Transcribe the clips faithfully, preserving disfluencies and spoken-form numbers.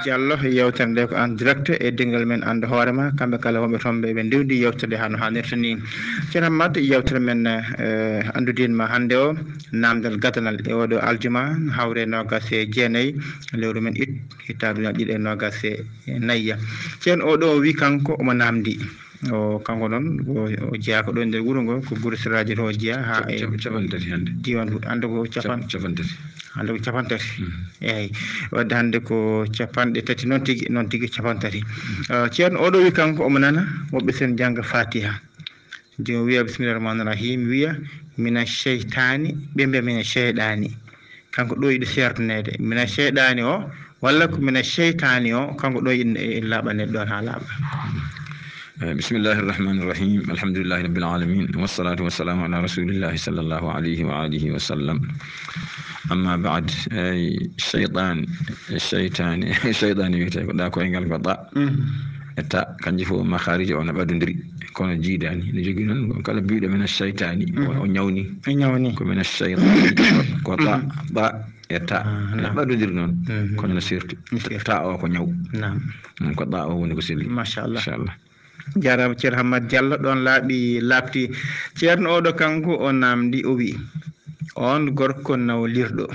Diallo, yewtere nde ko en direct e dengal men Anndu Hoore Ma. Kamɓe kala wonɓe toon ɓe, ɓe ndewdi yewtere nde haa no haanirta ni. Ceerno Hammat, yewtere men, eh, Anndu Diine Ma hannde o, naamndal gadanal e oɗo aljuma, hawre noogas e jeenayi, lewru men ut, hitaande ujunere ɗiɗi e noogas e nayi. Ceerno oɗo o wi kanko omo naamndi. O, kanko noon, o, o jeyaa ko ɗo e nder wuro ngo, ko Gure Seraaji to o jeyaa, haa e capan-, capanɗe tati hannde. Diiwaan Fuuta, hannde ko capan-, capan-, capanɗe tati. Hannde ko capanɗe tati. Mm. Eeyi, wadde hannde ko capanɗe tati noon tigi, noon tigi capanɗe tati. Mm. Ah, ceerno oɗo wi kanko omo nana woɓɓe sen njannga Faatiha. Jooni o wiya, "Bismillaahi rahmaani rahiim," wiya, "Mina seytaani," ɓe mbiya, "Mina seyɗaani." Kanko ɗo yiɗi seertaneede. Mina seyɗaani o, walla ko mina seytaani o, kanko ɗo yiɗi, e, laaɓaneede ɗoon haa laaɓa. Eh, bismillahi irrahmani irrahim. Alhamdulillahi rabbil alamin. Wassalatu wassalamu ala rasulillahi sallallahu alayhi wa alihi wa sallam. Amma baad, ey, seyɗaani, seytaani, seyɗaani wiyetee ko ɗa koyngal ko ɗa. Mhm. E ta, kanji fof makhariji o no ɓadodiri, kono jiidaani. Ne jogii noon, kala biiɗo mina seytaani, o, mhm, o ñawni. O ñawni. Ko mina seytaani, ko, ko ɗa, mhm, ɗa e ta. Ah, ne naam. Ɓadodiri noon, mhm, kono no serti. No serti. Ta o ko ñaw. Naam. Mm, ko ɗa o woni ko selli. Machallah. Machallah. Jaaraama Ceerno Hammat Diallo, ɗoon laaɓi laaɓti. Ceerno oɗo kanko o naamndi, o wi, "On gorko nawlirɗo."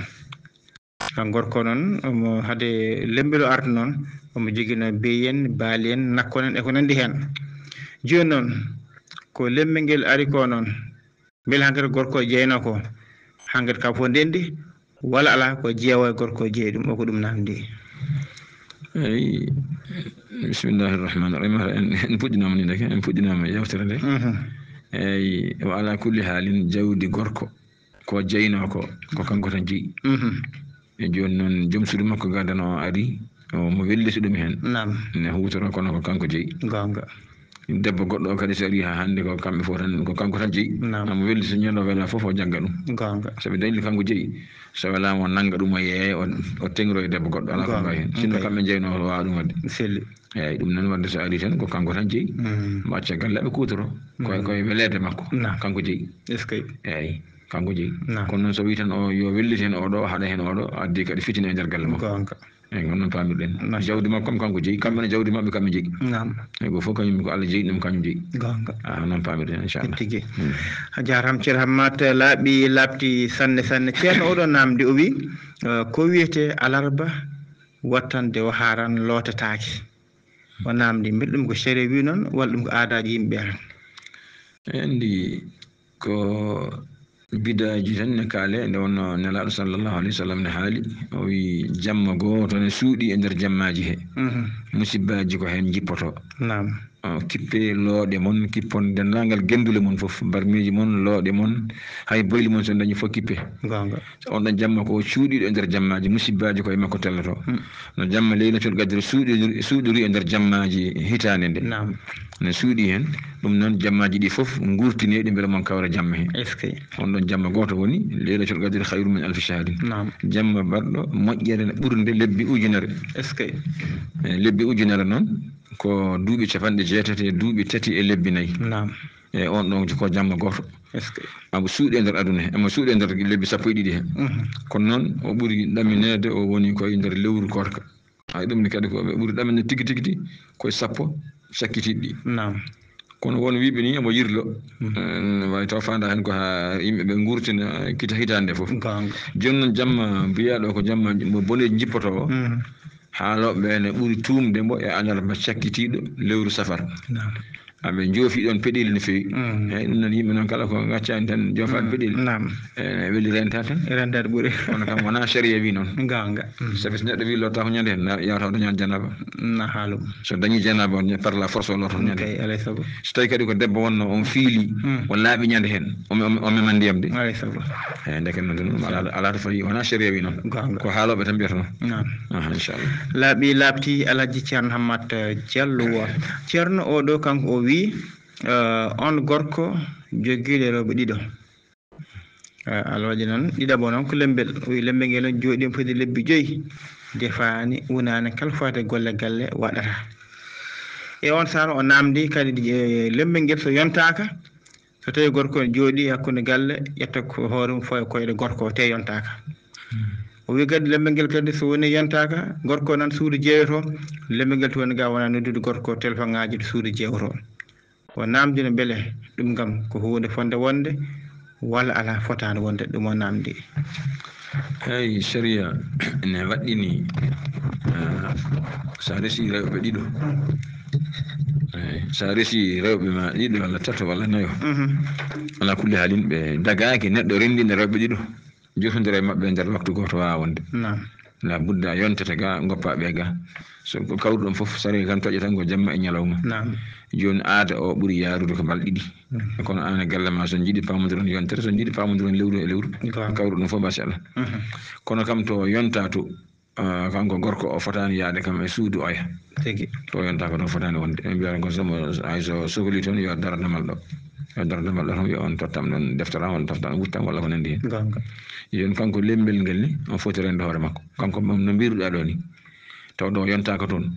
Kan gorko noon, omo hade lembel o arde noon, omo jogino beyi en, baali en, nakkon en e ko nanndi heen. Jooni noon, ko lembel ngel ari ko noon, mbele hankadi gorko o jeyno ko, hankadi ka fof ndenndi, walla alaa ko jeewo e gorko o jeyi ɗum, o ko ɗum naamndi? Eyi, bismillahi irrahmani irrahim. En, en puɗɗinaama ni ndeke, en puɗɗinaama yewtere nde. Mhm. Eyi, wa ala kulli haalin, jawdi gorko, ko jeyno ko, ko kanko tan jeyi. Mhm. E jooni noon, joom suudu makko gadano o ari, o mo welliti ɗum heen. Naam. Ne huutoro kono ko kanko jeyi. Goonga. Debbo goɗɗo o kadi so ari haa hannde ko kamɓe fof tan, ko kanko tan jeyi. Naam. Omo welliti so ñande o wela fof o jagga ɗum. Goonga. Sabi dalil kanko jeyi. So welaama o nannga ɗum o yeeya, o, o teŋro e debbo goɗɗo, alaa ko, goonga, mbaawi heen. Sinno, ok, kamɓe njeynoo o waawa ɗum waɗde. Selli. Eeyi, ɗum noon waɗde so ari tan ko kanko tan jeyi. Mm. Mo acca galle ɓe kuutoro. Koye, mm, koye weleede makko. Naam. Kanko jeyi. Est-ce que? Eeyi, kanko jeyi. Naam. Kono noon so wii tan o yo wellit heen oɗo, haɗa heen oɗo, addi kadi fitina e nder galle makko. Goonga. Eeyi, ko noon paamirɗen. Machallah. Jawdi makko kam kanko jeyi, kamɓe ne jawdi maɓɓe kamɓe jeyi. Naam. Eeyi, ko fof kañum ko Allah jeyi ɗum, kañum jeyi. Goonga. Ah, noon paamirɗen, inchallah. Tigi. Hmm. A jaaraama, Ceerno Hammat, laaɓi laaɓti sanne, sanne. Ceerno oɗo naamndi, o wi, eh, ko wiyetee alarba wattande o haaran lootataake? O naamndi, mbele ɗum ko sariya wi noon, walla ɗum ko aadaaji yimɓe tan? Eeyi, anndi ko bidaaji tan ne kaale, nde wonno Nelaaɗo sallallahu alayhi wa sallam ne haali, o wi, "Jamma gooto ne suuɗi e nder jammaaji he. Mhm. Musibbaaji ko heen njippoto." Naam. O, kippe looɗe mon, kippon denndaangal genndule mon fof, barmiiji mon, looɗe mon, hay boyli mon so dañi fof kippe. Goonga. On ɗon jamma ko cuuɗiiɗo e nder jammaaji, musibbaaji ko e makko telloto. Hmm. No jamma Laylatul Qadri suuɗiri, suuɗiri e nder jammaaji hitaande nde. Naam. Ne suuɗi heen, ɗum noon jammaaji ɗi fof nguurtineeɗi mbele mon kawra jamma heen. Est-ce que? On ɗon jamma gooto woni, Laylatul Qadri khayrun min alfi shahrin. Naam. Jamma baɗɗo moƴƴere ɓurnde lebbi ujunere. Est-ce que? E lebbi ujunere noon, ko duuɓi capanɗe jeetati e duuɓi tati e lebbi nayi. Naam. E on ɗon ko jamma gooto. Est-ce que? Amo suuɗi e nder aduna he, amo suuɗi e nder lebbi sappo e ɗiɗi he. Mhm. Kono noon, o ɓuri ɗamineede, o woni ko e nder lewru koorka. Ay, ɗum ne kadi ko ɓe ɓuri ɗamineede tigi, tigi, tigi, ko e sappo cakkitiiɗi. Naam. Kono won wiiɓe ni omo yirlo. Mhm. Eh, way taw faanda heen ko haa yimɓe ɓe nguurtina kita hitaande fof. Goonga. Jooni noon jamma mbiyaɗo ko jamma mo boneeji njippoto o. Mhm. Haalooɓe ɓe ne ɓuri tuumde mbo e alarba cakkitiiɗo lewru safar. Naam. Aɓe njoofi ɗoon peɗeeli no feewi. Mm. Eeyi, ɗum noon yimɓe noon kala ko ngaccaani tan joofaade, mm, peɗeeli. Naam. E weli rentaade tan. Rentaade ɓuri. Kono kam wonaa sariya wi noon. Goonga. Mm. Sabi so neɗɗo wi lotta ko ñande heen, na yawta o dañaani janaba. Na haalum. So dañi janaba on, par la force o lotta ko ñande heen. Kay, alay sago. So tawi kadi ko debbo wonno, on fiili, mm, o laaɓi ñande heen, o, o, o mema ndiyam de. Alay sago. Eeyi, ndeke noon tan, ɗum alaa, alaa to fayi, wonaa sariya wi noon. Goonga. Ko haalooɓe tan mbiyata noon. Naam. Aha, inchallah. Laaɓi laaɓti, Alhaji Ceerno Hammat Diallo o. Ceerno oɗo kanko o wi, eh, on gorko jogiiɗo rewɓe ɗiɗo. Eh, alwaji noon, ɗiɗaɓo noon ko lembel. O wi lembel ngel noon jooɗi foti lebbi joyi. Defaani, unaani, kala faati golle galle waɗata. E on saan o naamndi kadi, eh, lembel ngel so yontaaka, so tawi gorko ne jooɗi hakkunde galle, ƴetta ko hoore mum fawa e koyɗe gorko o, te yontaaka. Hmm. O wi kadi lembel ngel kadi so woni yontaaka, gorko nan suudu jeeyoto, lembel ngel to woni ga wona noddude gorko téléphone ngaji to suudu jeeyoto. O namdino mbele ɗum kam ko huunde fonde wonde walla ala fotaani wonde, ɗum o namdi. Eyi, sharia ne waɗɗini, ah, so a resi rewɓe ɗiɗo, eyi, so a resi rewɓe ma ɗiɗo walla tato walla nayo, Mhm. ala kulli haalin ɓe dagaaki neɗɗo renndina rewɓe ɗiɗo, jotondira e maɓɓe e nder waktu gooto waawaa wonde. Naam. La budda a yontata ga, goppa ɓe ga. So ko kawruɗon fof, sariya kan toƴƴata ko jamma e ñalawma. Naam. Jooni aada o ɓuri yaarude ko balɗe ɗiɗi. Mhm. Kono aan e galle ma, so njiɗi paamondiron yontere, so njiɗi paamondiron lewru e lewru. Goonga. Kawruɗon fof, machallah. Mhm. Kono kam to yonta to, ah, kanko gorko o fotaani yaade kam e suudu oya. Tigi. To yonta ko ɗon fotaani wonde. En mbiyata ko somo, hay so sokli toon yo daro damal ɗo. Yo daro damal ɗo tan, yo on tottam ɗon deftaram walla tottam wuttam walla ko nanndi heen. Goonga. Yon kanko lembel ngel ni, on foti rende hoore makko. Kanko moom no mbiruɗa ɗo ni. Taw ɗo yontaaka toon.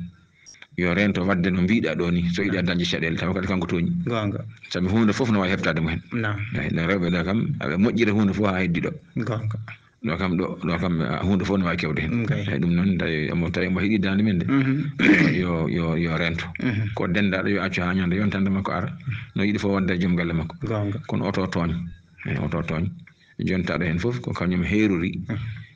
Yo rento wadde no mbiɗa ɗo ni. So yiɗa dañde caɗeele, tawa kadi kanko tooñi. Goonga. Sabi huunde fof no waawi heɓtaade mo heen. Naam. Eyi, ɗo rewɓe ɗo kam, aɓe moƴƴira huunde fof haa heddi ɗo. Goonga. Ɗo kam, ɗo, ɗo kam, ah, huunde fof no waawi kewde heen. Mm, kay. Eyi, ɗum noon, tawi omo, tawi omo heɗi daande men de. Mhm. Yo, yo, yo rento. Mhm. Ko denndaɗo yo accu haa ñande yontande makko ara. No yiɗi fof wonde e joom galle makko. Goonga. Kono oto tooñ. Eyi, oto tooñ. Jontaɗo heen fof ko kañum heerori,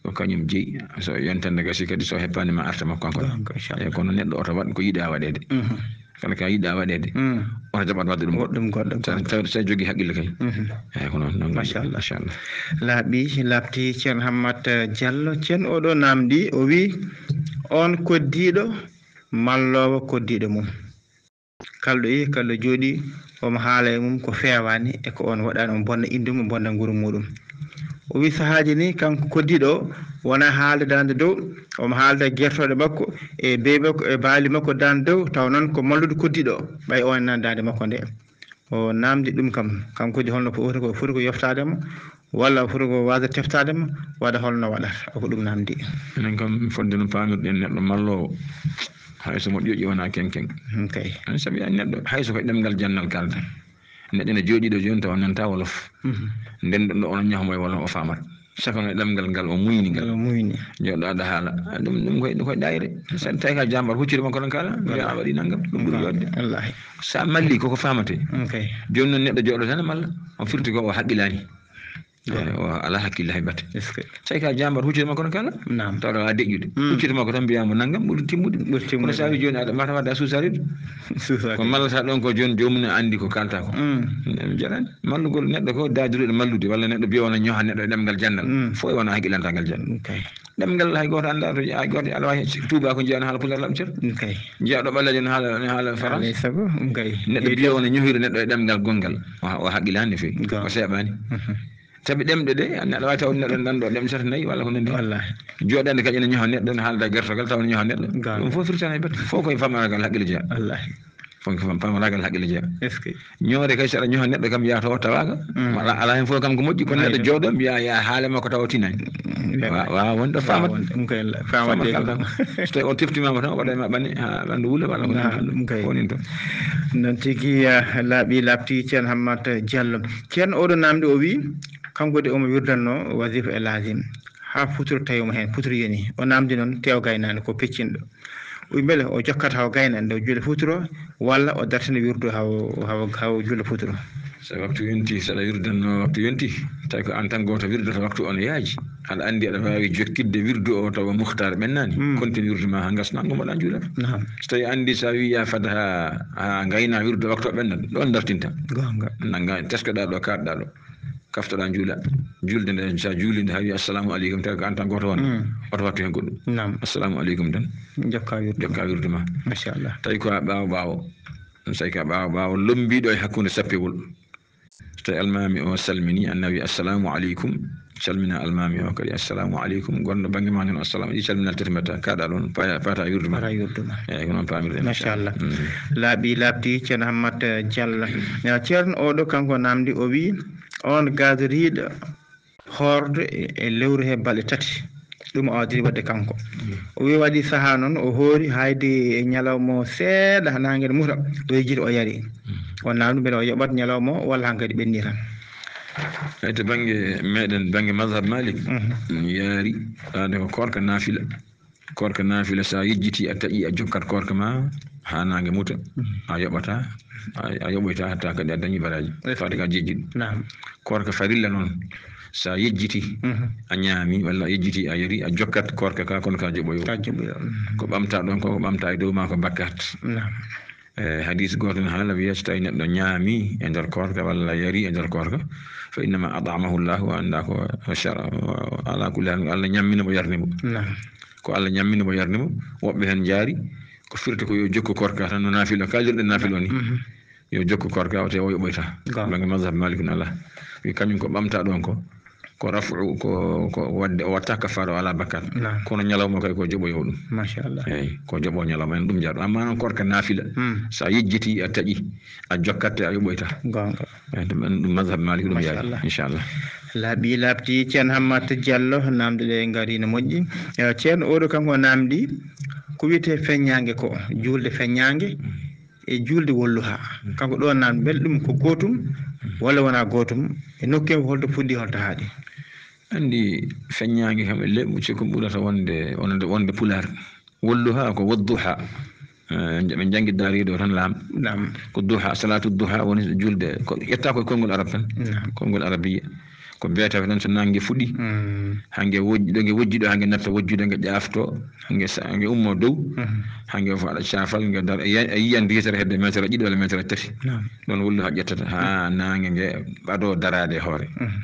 ko kañum jeyi. So yontande gasi kadi, so heppaani ma arta makko kanko. Goonga, inchallah. Eyi, kono neɗɗo oto waɗ ko yiɗa waɗeede. Mhm. Kala ka yiɗa waɗeede, Mm. oto jaɓat waɗde ɗum. Woɗɗum goɗɗo. Sa, sa, sa jogii haqqille kay. Mhm. Eyi, ko noon, noon. Machallah. Machallah. Laaɓi, laaɓti, Ceerno Hammat Diallo. Ceerno oɗo namdi, o wi, on koddiiɗo, malloowo koddiiɗo mum. Kalɗo yehi, kalɗo jooɗi, omo haala e mum ko feewaani e ko on waɗaani, omo bonna innde mum, bonna nguru muɗum. O wi sahaaji ni, kanko koddiiɗo o, wona haalde daande dow, omo haalda e gertooɗe makko, e beyi makko, e baali makko daande dow, taw noon ko mallude koddiiɗo o, ɓay on nana daande makko nde. O namdi ɗum kam, kanko di holno ko foti ko, foti ko yoftaade mo, walla foti ko waasde teftaade mo, waɗa holno waɗata, ko ɗum namdi. Enen kam, fodde no paamirɗen, neɗɗo malloowo, hay so mo ƴoƴi wona kenkeng. Mm, kay. An sabi an neɗɗo, hay so ko ɗemngal jannal kalda. Neɗɗo ne jooɗi ɗo jooni tawa nanta wolof. Mhm. Nden ɗo ono ñahomo e wolof o faamat. Saka no ɗemngal ngal o muyni ngal. Ngal o muyni. Jooɗo aɗa haala. Ah, ɗum, ɗum koye, koye daayre. Sa tawi ka jambar hucciri makko tan kala. Mbiya a waɗi nanngam. Ɗum ɓuri yodde. Wallaahi. Sa malli koko faamate. Mm, kay. Jooni noon neɗɗo jooɗo tan e malla. O firti ko o haqqilani. Goonga. Eh, o alaa hakkille hay batte. Est-ce que? Tawi ka jambar huccita makko tan kala. Naam. Tawa ɗo a deƴƴude. Mm. Huccita makko tan mbiyamo nanngam ɓuri timmude. Ɓuri timmude. Kono sa wi jooni aɗa mata wadde a suusariɗo. Suusaki. Ko mallata ɗon ko jooni joomum ne anndi ko kalta ko. Mm. Ɗum jarani. Mallugol neɗɗo ko daaduruɗo mallude walla neɗɗo biya wona ñoha neɗɗo e ɗemngal jannal. Mm. Fof e wona haqqilanta ngal jannal. Ok. Ɗemngal hay gooto annda to, hay gooto aɗa waawi tuuba ko njiya no haala pular laɓ cer. Ok. Njiya ɗo ɓaleejo no haala, no haala France. Alay sago, ok. Neɗɗo biya wona ñohiri neɗɗo e ɗemngal gonngal. O, o haqqilani no feewi. Goonga. O seeɓani. Mhm. Sabi ɗemɗe ɗe, an aɗa waawi taw neɗɗo nanɗo ɗemɗe tati nayi walla ko nanndi. Wallaahi. Jooɗande kadi ene ñoha neɗɗo, ne haalda e gertogal, taw ne ñoha neɗɗo. Goonga. Ɗum fof firtani hay batte. Fof koye faamaragal haqqille jeya. Wallaahi. Fof ko fam-, faamaragal haqqille jeya. Est-ce que? Ñoore kay, so aɗa ñoha neɗɗo kam, yaha tawa tawaaka. Mm. Wala, alaa heen fof kam ko moƴƴi, kono neɗɗo jooɗo, mbiya, ya haale makko tawa o tinani. Mm, wa-, waawa wonde o faamat. Waawa wonde, ɗum kay la-, faamate ko. Faamat kam. So tawi o teftimaama tan, o waɗa e ma ɓane, haa ɓanndu wula walla ko nanndi ɗum. Ɗum kay. Ko woni toon. Noon tigi, ah, laaɓi laaɓti, Ceerno Hammat Diallo. Ceerno oɗo namdi o wi, kanko de omo wirdanno wazifa e laazim. Haa futuro tawi omo heen, futuro yoni. O namdi noon tew gaynaani ko peccinɗo. O wi mbele o jokkata hawo gayna nde o juula futuro, walla o dartina wirdu hawo, hawo, hawo juula futuro? So waktu yonti, so aɗa wirdanno waktu yonti, tawi ko aan tan gooto wirdata waktu o no yaaji. Aɗa anndi aɗa waawi jokkitde wirdu o tawa muhtaar ɓennaani. Mm. Continue wirdu ma haa ngasna, ngo mbaɗa juula. Naam. So tawi anndi so a wi ya fad haa, haa ngayna wirdu waktu o ɓenna, ɗon dartinta. Goonga. Nanga teskoɗa ɗo, kaɗɗa ɗo. Kaftoɗa juula. Julde nde, so a juuli nde, haa wi assalamu aleykum, tawi ko aan tan gooto won. Mm. Oto wattu heen goɗɗum. Naam. Assalamu aleykum tan. Jokka wirdu. Jokka wirdu ma. Machallah. Tawi ko a ɓaawo ɓaawo. Ɗum tawi ko a ɓaawo ɓaawo, lommbiɗo e hakkunde sappewol. So tawi almaami o salmini, aan na wi assalamu aleykum. Salmina almaami o kadi, assalamu aleykum. Gonɗo bannge ma noon, assalamu aleykum. Salminal tati mbatta, kaɗa ɗon, paya-, pata wirdu ma. Pata wirdu ma. Eeyi, ko noon paamirɗen. Machallah. Mm. Laaɓi laaɓti, Ceerno Hammat Diallo. Ya, Ceerno oɗo kanko namdi, o wi, on gaadoriiɗo hoorde e, e lewru he balɗe tati. Ɗum o adiri waɗde kanko. Mm. O wi waɗi sahaa noon, o hoori hayde e ñalawma o seeɗa, naange ne muta, o yejjiti o yari. Mm. O namdi mbele o yoɓat ñalawma o walla hankadi ɓenni tan. Eyi, to bannge meɗen, bannge mazhab Malik, yaari, ɗaade ko koorka naafila. Koorka naafila, so a yejjiti, a taƴi, a jokkat koorka ma haa naange muta, a yoɓata, a, a yoɓoyta hatta kadi a dañi baraaji. Faade ka jejjiɗo. Naam. Koorka farilla noon, so a yejjiti, a ñaami, walla a yejjiti, a yari, a jokkat koorka ka, kono ka joɓoyo. Ka joɓoyo. Ko ɓamta ɗon ko, ko ɓamta e dow ma ko bakkat. Naam. E, hadis gooto ne haala wiya, so tawi neɗɗo ñaami e nder koorka walla yari e nder koorka, fa innama at'amahu Llah, o annda ko shara, ala kulli hal, Allah ñammina mo, yarni mo. Naam. Ko Allah ñammina mo, yarni mo. Woɓɓe heen njaari, ko firti ko yo jokku koorka tan no naafila, kaalirɗen naafila o ni. Mhm. Yo jokku koorka, o te o yoɓoyta. Ga. Bannge mazhab Malik no ala. Wi kañum ko ɓamta ɗon ko, ko rafu, ko, ko waɗde o watta kafaara, o ala bakkat. Naam. Kono ñalawma kay ko joɓoyo ɗum. Machallah. Eyi, ko joɓo ñalawma en ɗum jaɗo. Amma noon koorka naafila, hmm, so a yejjiti, a taƴi, a jokkatte, a yoɓoyta. Goonga. Eyi, ɗum en, ɗum mazhab Malik ɗum yaari. Machallah. Inchallah. Laaɓi laaɓti, Ceerno Hammat Diallo, naamnde ɗe ngari no moƴƴi. Eh, Ceerno oɗo kanko o naamndi, ko wiyetee feññaange ko, juulde feññaange, hmm, e juulde wolluha. Hmm. Kanko ɗo naan mbel ɗum ko gootum, hmm, walla wonaa gootum? E nokkeewo holto fuɗɗi, holto haaɗi? Anndi feññaange kam e leɓɓu, cikkum ɓurata wonde, wonde, wonde pulaar. Wolluha ko wodduha. Eh, ɓe njanngi daariiɗo tan laam. Naam. Ko duha, salaatu duha woni julde. Ko ƴetta ko e konngol arab tan. Naam. Konngol arabiya. Ko beetawe tan so naange fuɗi. Mm. Hange wojji, ɗo nge wojji ɗo, hange natta wojjude, nge ƴaafto, hange sa-, hange ummo dow, mhm, hange fof aɗa caafal, nge dar-, a yiyan, a yiyan digitere hedde meetere ɗiɗi walla meetere tati. Naam. Ɗon wolluha ƴettata haa naange nge ɓado daraade e hoore. Mhm.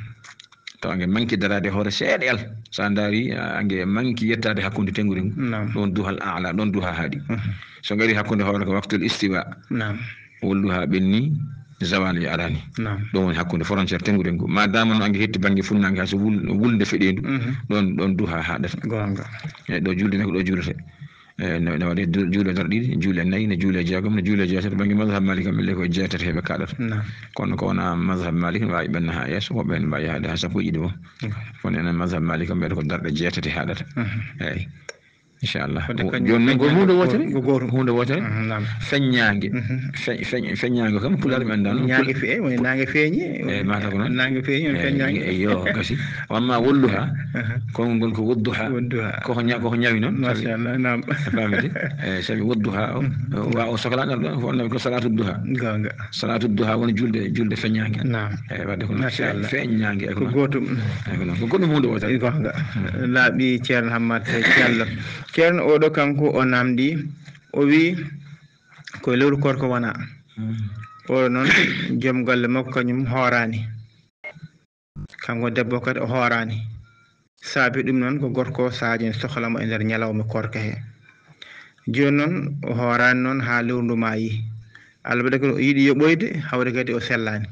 Tawa nge manki daraade e hoore seeɗa el. So a ndaari, a, nge manki yettaade hakkunde tenngude ngu. Naam. Ɗon duhal aala, ɗon duha haaɗi. Mhm. So ngari hakkunde hoore ko waktul istiwa. Naam. Wolluha ɓenni, zawal e arani. Naam. Ɗum woni hakkunde frontière tenngude ngu. Ma dama no ange hetti bannge funnaange haa so wul-, wulnde feɗeendu, mhm, ɗon, ɗon duha haaɗata. Goonga. E ɗo julde ne ko ɗo juulete. E, ne, ne waɗe du-, juule darɗe ɗiɗi, juule nayi, ne juule jeegom, ne juule jeetati. Bannge mazhab Malik kam, ɓe ko jeetati heɓe kaɗata. Naam. Kono ko wona mazhab Malik, ne waawi ɓenna haa yeeso, woɓɓe ne mbaawi yaade haa sappo e ɗiɗi boom. Naam. Kono enen mazhab Malik kam, mbiyata ko darɗe jeetati haaɗata. Mhm. Eyi. Inchallah. Fodde wo-, kañum jooni noon ko feññaange huunde ko wootere? Ko gootum. Huunde wootere? Mhm, naam. Feññaange. Mhm. Fe-, feñ-, feññaange kam, pulaar mi anndaa noon. Ñaange fe-, woni naange feeñi, eh, mata ko noon. Naange feeñi, woni, eh, feññaange. Eh, yo, gasi. Amma wolluha, aha, konngol ngol ko wodduha. Wodduha. Koko ña-, koko ñawi noon. Machallah, naam. A faamidi? Eh, sabi wodduha o, mhm, wa o soklagal ɗon, ko wonno ko salaatu duha. Goonga. Salaatu duha woni julde, julde feññaange. Naam. Eh, wadde ko noon. Machallah. Fe-, feññaange e ko noon. Ko gootum. Eh, ko noon. Ko goɗɗum huunde wootere. Goonga. Mm. Laaɓi Ceerno Hammat Diallo. Ceerno oɗo kanko o naamndi, o wi ko e lewru koorka wona. Mm. Oɗo noon, joom galle makko kañum hooraani. Kanko debbo kadi o hooraani. Saabi ɗum noon ko gorko o saajani sohla mo e nder ñalawma koorka he. Jooni noon o hooraani noon haa lewru ndu maayi. Albaɗa kadi o yiɗi yoɓoyde, hawre kadi o sellaani.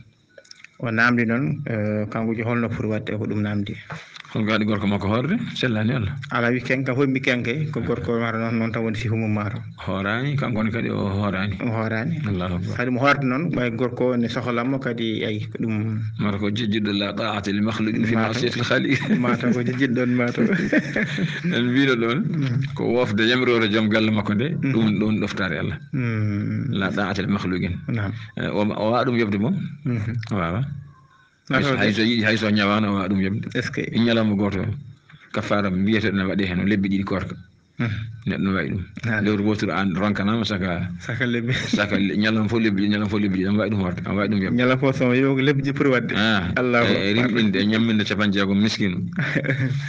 O naamndi noon, eh, kanko jo holno foti waɗde ko ɗum naamndi. Hol gaaɗi gorko makko hoorde? Sellaani Allah. Ala wi kenka, fof mbi kenka, ko gorko mata noon, noon tan woni sifu mum mata. Hooraani, kanko ne kadi o hooraani. O hooraani. Allahu akbar. Kadi mo hoorde noon, ɓay gorko ne sohla mo kadi, ay, ko ɗum. Mata ko jejjitɗo la ta'ata li makhluqin fi ma'siyatil khaliq. Mata ko jejjitɗo ɗon, mata. En mbiɗo ɗon, mm, ko wofde yamiroore joom galle makko nde, mm, ɗum, ɗum ɗoftaare Allah. Mm. La ta'ata li makhluqin. Naam. Eh, o, o waawa ɗum yoɓde boom. Mhm. O waawa. Hay so, hay so yiɗi, hay so ñawaano, o waawa ɗum yoɓde. Est-ce que? E ñalawma gooto, kafaara mbiyeteeɗo ne waɗee heen, o lebbi ɗiɗi koorka. Mhm. Neɗɗo no waɗi ɗum. Haa. Lewru wooturu aan ronkanaama saka, saka lebbi. Saka le-, ñalawma fof lebbi, ñalawma fof lebbi, aɗa waawi ɗum hoorde, aɗa waawi ɗum yoɓde. Ñalawma fof so yoɓi lebbi ɗiɗi poti waɗde. Ah, Allahu akbar. E rimɗinde, e ñamminde capanɗe jeegom miskiino.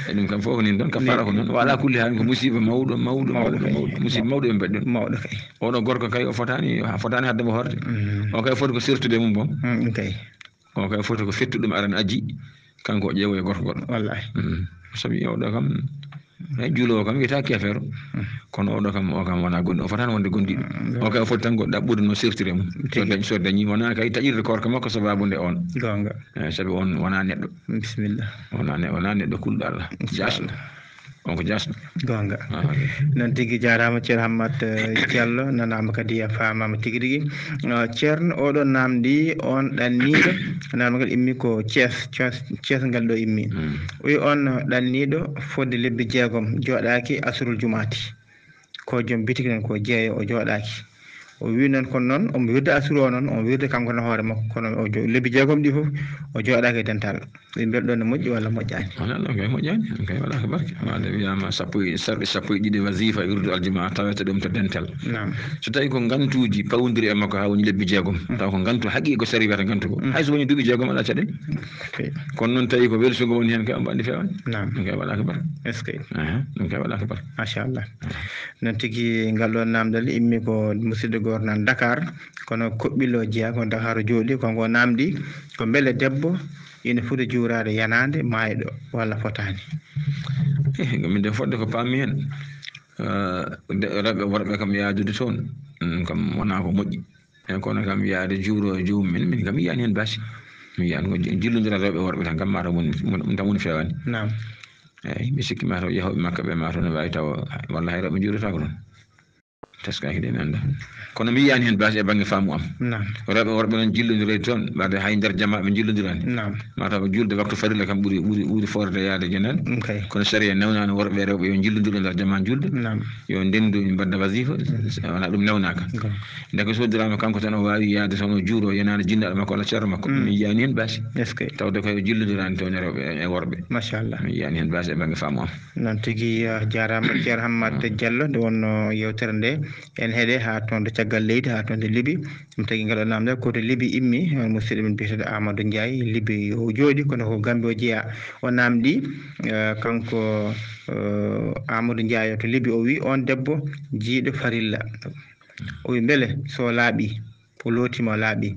E ɗum kam fof ko nin ɗon, kafaara ko noon. Wa ala kulli haal ko musiiba mawɗo, mawɗo, mawɗo, mawɗo kay. Mawɗo. Musiiba mawɗo ɓe mbaɗi ɗum. Mawɗo kay. Oɗo gorko kay o fotaani, o fotaani haɗde mo hoorde. Mm. O kay foti ko sertude mum boom. Mm, ɗum kay. O kay foti ko fettuɗo ɗum aran aji, kanko o ƴeewoya gorko goɗɗo. Wallahi. Mm. Sabi oɗo kam, hay juuloowo kam wiyata keefeero. Mm. Kono oɗo kam, o kam wona gonɗi, o fotaani wonde gonɗi. Mm. O kay o foti tan ko ɗaɓɓude no sertire mum. So tigi. Dañ-, so dañi, wona kay taƴirde koorka makko sababu nde on. Goonga. Eh, sabi on wona neɗɗo. Bisimilla. Wona ne-, wona neɗɗo kulɗo Allah. Inchallah. Jaasɗo. On ko jaasɗo. Goonga. Ah, ok. Noon tigi jaaraama Ceerno Hammat, eh, Diallo, nanaama kadi a faamaama tigi rigi. Ah, Ceerno, oɗo naamndi on ɗanniiɗo, naamngal immi ko Thiès, Thiès, Thiès ngal ɗo immi. Mm. O wi on ɗanniiɗo fodde lebbi jeegom jooɗaaki asrul jumaati. Ko joom bitik noon ko jeeyo o jooɗaaki. O wi noon, kono noon omo wirda asuro o noon, omo wirda kanko ne hoore makko, kono o jo-, lebbi jeegom ɗi fof o jooɗaaki e dental. Ɓe mbiyata ɗon ne moƴƴi walla moƴƴaani? Wala, ɗon kay moƴƴaani, ɗon kay waɗaaka barke. Waade wiyaama sappo e, sarɗi sappo e ɗiɗi wasifa e wirdu aljuma, tawete ɗum to dental. Naam. So tawi ko ngantuuji pawondiri e makko haa woni lebbi jeegom, taw ko ngantu haqiiqi ko sariya wiyata ngantu ko. Mm. Hay so woni duuɓi jeegom alaa caɗeele. Ok. Kono noon tawi ko welsugo woni heen kay, on mbaɗi feewaani. Naam. Ɗum kay waɗaaka barke. Est-ce que? Aha, ɗum kay waɗaaka barke. Machallah. Noon tigi, ngal ɗoon naamndal immi ko musidɗo gooto nan Dakar, kono Koɓɓillo jeyaa ko Dakar o jooɗi, ko ngo naamndi ko mbele debbo ina foti juuraade yanaande maayɗo walla fotaani? Eh, ko min de fodde ko paammi heen. Eh, de-, rewɓe worɓe kam yaadude toon, mm, kam wonaa ko moƴƴi. Eeyi, kono kam yaade juuro e joomum en, min kam mi yiyaani heen baasi. Mi yiyaani ko ji-, jillondiral rewɓe e worɓe tan kam, mataw woni, woni, ɗum tan woni feewaani. Naam. Eeyi, mi sikki mataw yahooɓe Makka ɓe mataw ne waawi tawa, walla hay rewɓe njuurataako toon. Teskaaki de mi anndaa. Kono mi yiyaani heen baasi e bannge faamu am. Naam. Rewɓe e worɓe noon jillondiroyde toon, ɓaade hay nder jamaa ɓe njillondiraani. Naam. Mataw ko juulde waktu farilla kam ɓuri, ɓuri, ɓuri foorde yaade janaande. Mm, kay. Kono sariya newnaano worɓe e rewɓe yo njillondir e nder jamaa juulde. Naam. Yo ndenndu, mbadda wasifa, wonaa ɗum newnaaka. Goonga. Nde ko soodiraama kanko tan o waawi yahde toon o juuro yanaande jinnaaɗo makko walla ceerno makko. Mm. Mi yiyaani heen baasi. Est-ce que? Tawde ko yo jillondiraani toon e rewɓe e worɓe. Machallah. Mi yiyaani heen baasi e bannge faamu am. Noon tigi, a jaaraama, Ceerno Hammat Diallo, nde wonnoo yeewtere nde en heɗe haa toon to caggal leydi, haa toon to Libi. Ɗum tagi ngal o naamnde ko to Libi immi, on musidɗo men biyeteeɗo Amadou Ndiaye, Libi o jooɗi, kono ko Gambie o jeyaa. O naamndi, eh, kanko, eh, Amadou Ndiaye to Libi, o wi on debbo jiyɗo farilla. O wi mbele so laaɓi, o lootiima o laaɓi,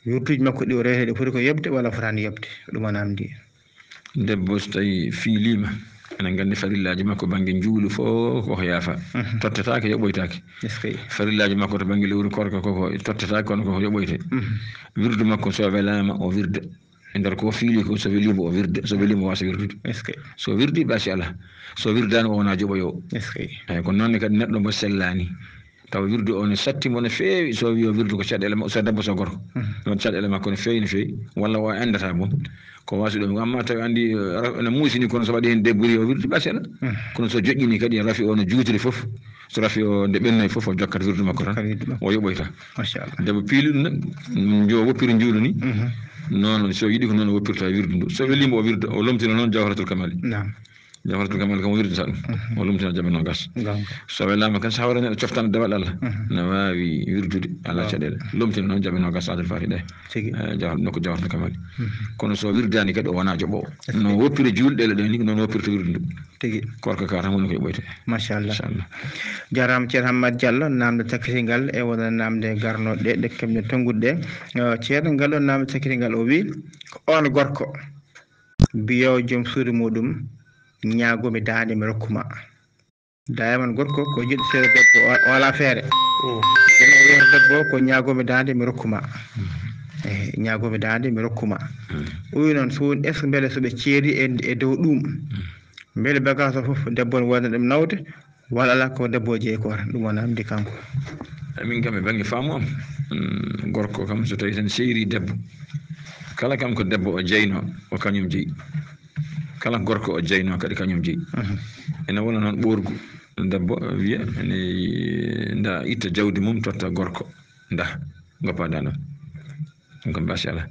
wirduuji makko ɗi o rewetee ɗi foti ko yoɓde walla fotaani yoɓde? Ɗum o naamndi. Debbo so tawi fiiliima, enen nganndi farillaaji makko bannge njuulu fof ko yaafa. Mhm. Tottetaake, yoɓoytaake. Est-ce que? Farillaaji makko to bannge lewru koorka ko, ko tottetaake, kono ko yoɓoyte. Mhm. Wirdu makko so welaama o wirda. E nder ko fiili ko so weliima o wirda, so weliima o waasa wirdude. Est-ce que? So wirdi baasi alaa. So wirdaani o wonaa joɓoyoowo. Est-ce que? Eeyi, ko noon ne kadi neɗɗo mo sellaani. Tawa wirdu o ne satti mo no feewi, so wiyo wirdu ko caɗeele ma-, so debbo so gorko. Mhm. Noon caɗeele makko no feewi, no feewi. Walla o enndata boom. Ko waasi ɗum. Amma tawi anndi, eh, ra-, ene muusi ni, kono so waɗi heen débrouillé o wirdu, baasi alaa. Mhm. Kono so joƴƴini kadi, rafi o no juutiri fof. So rafi o nde ɓennoyi fof, o jokkat wirdu makko tan. Jokkat wirdu makko. O yoɓoyta. Machallah. Debbo piili ɗum nag, mm, jo woppiri njuulu ni. Mhm. Noon, so yiɗi ko noon o woppirta wirdu ndu. So weliimo o wirda, o lomtina noon Jawharatul Kamali. Naam. Jawharatul Kamal kam o wirdata ɗum. Mhm. O lomtina jaɓe noogas. Goonga. So welaama kan, so hawre neɗɗo coftana dewal Allah, mhm, ne waawi wirdude alaa, waaw, caɗeele. Lomtina noon jaɓe noogas Adul Fati ɗe. Tigi. Eh, jawhar-, nokku Jawharatul Kamal. Mhm. Kono so wirdaani kadi, o wonaa joɓoowo. Tigi. No woppiri juulɗe ɗe ni, noon woppirta wirdu ndu. Tigi. Koorka ka tan woni ko yoɓoyte. Machallah. Machallah. Jaaraama Ceerno Hammat Diallo, naamnde takkitiingal e wonande naamnde garnooɗe ɗe, ɗe keɓɗen tonngude ɗe. Eh, Ceerno, ngal ɗoon naamnde takkitiingal o wi, ko on gorko. Mbiyo joom suudu muɗum, ñaagoomi daande mi rokku ma. Daayiman gorko ko jiɗɗo seeɗa debbo, o, o alaa feere. Mm. Jooni o wiyata debbo ko ñaagoomi daande mi rokku ma. Mm. Eyi, ñaagoomi daande mi rokku ma. Mm. O wi noon, so woni, est-ce que mbele so ɓe ceedi e, e dow ɗum? Mm. Mbele bagage o fof debbo ne wonda ɗum nawde? Walla alaa ko debbo o jeyi ko tan, ɗum o naamndi kanko. Amin kam e bannge faamu am, mm, gorko kam so tawi tan seyri debbo, kala kam ko debbo o jeynoo, o kañum jeyi. Kala gorko o jeynoo kadi kañum jeyi. Mhm. Ene wona noon ɓoorgu, debbo wiya, ene nda itta jawdi mum totta gorko, nda goppa nda ɗon. Ɗum kam baasi alaa.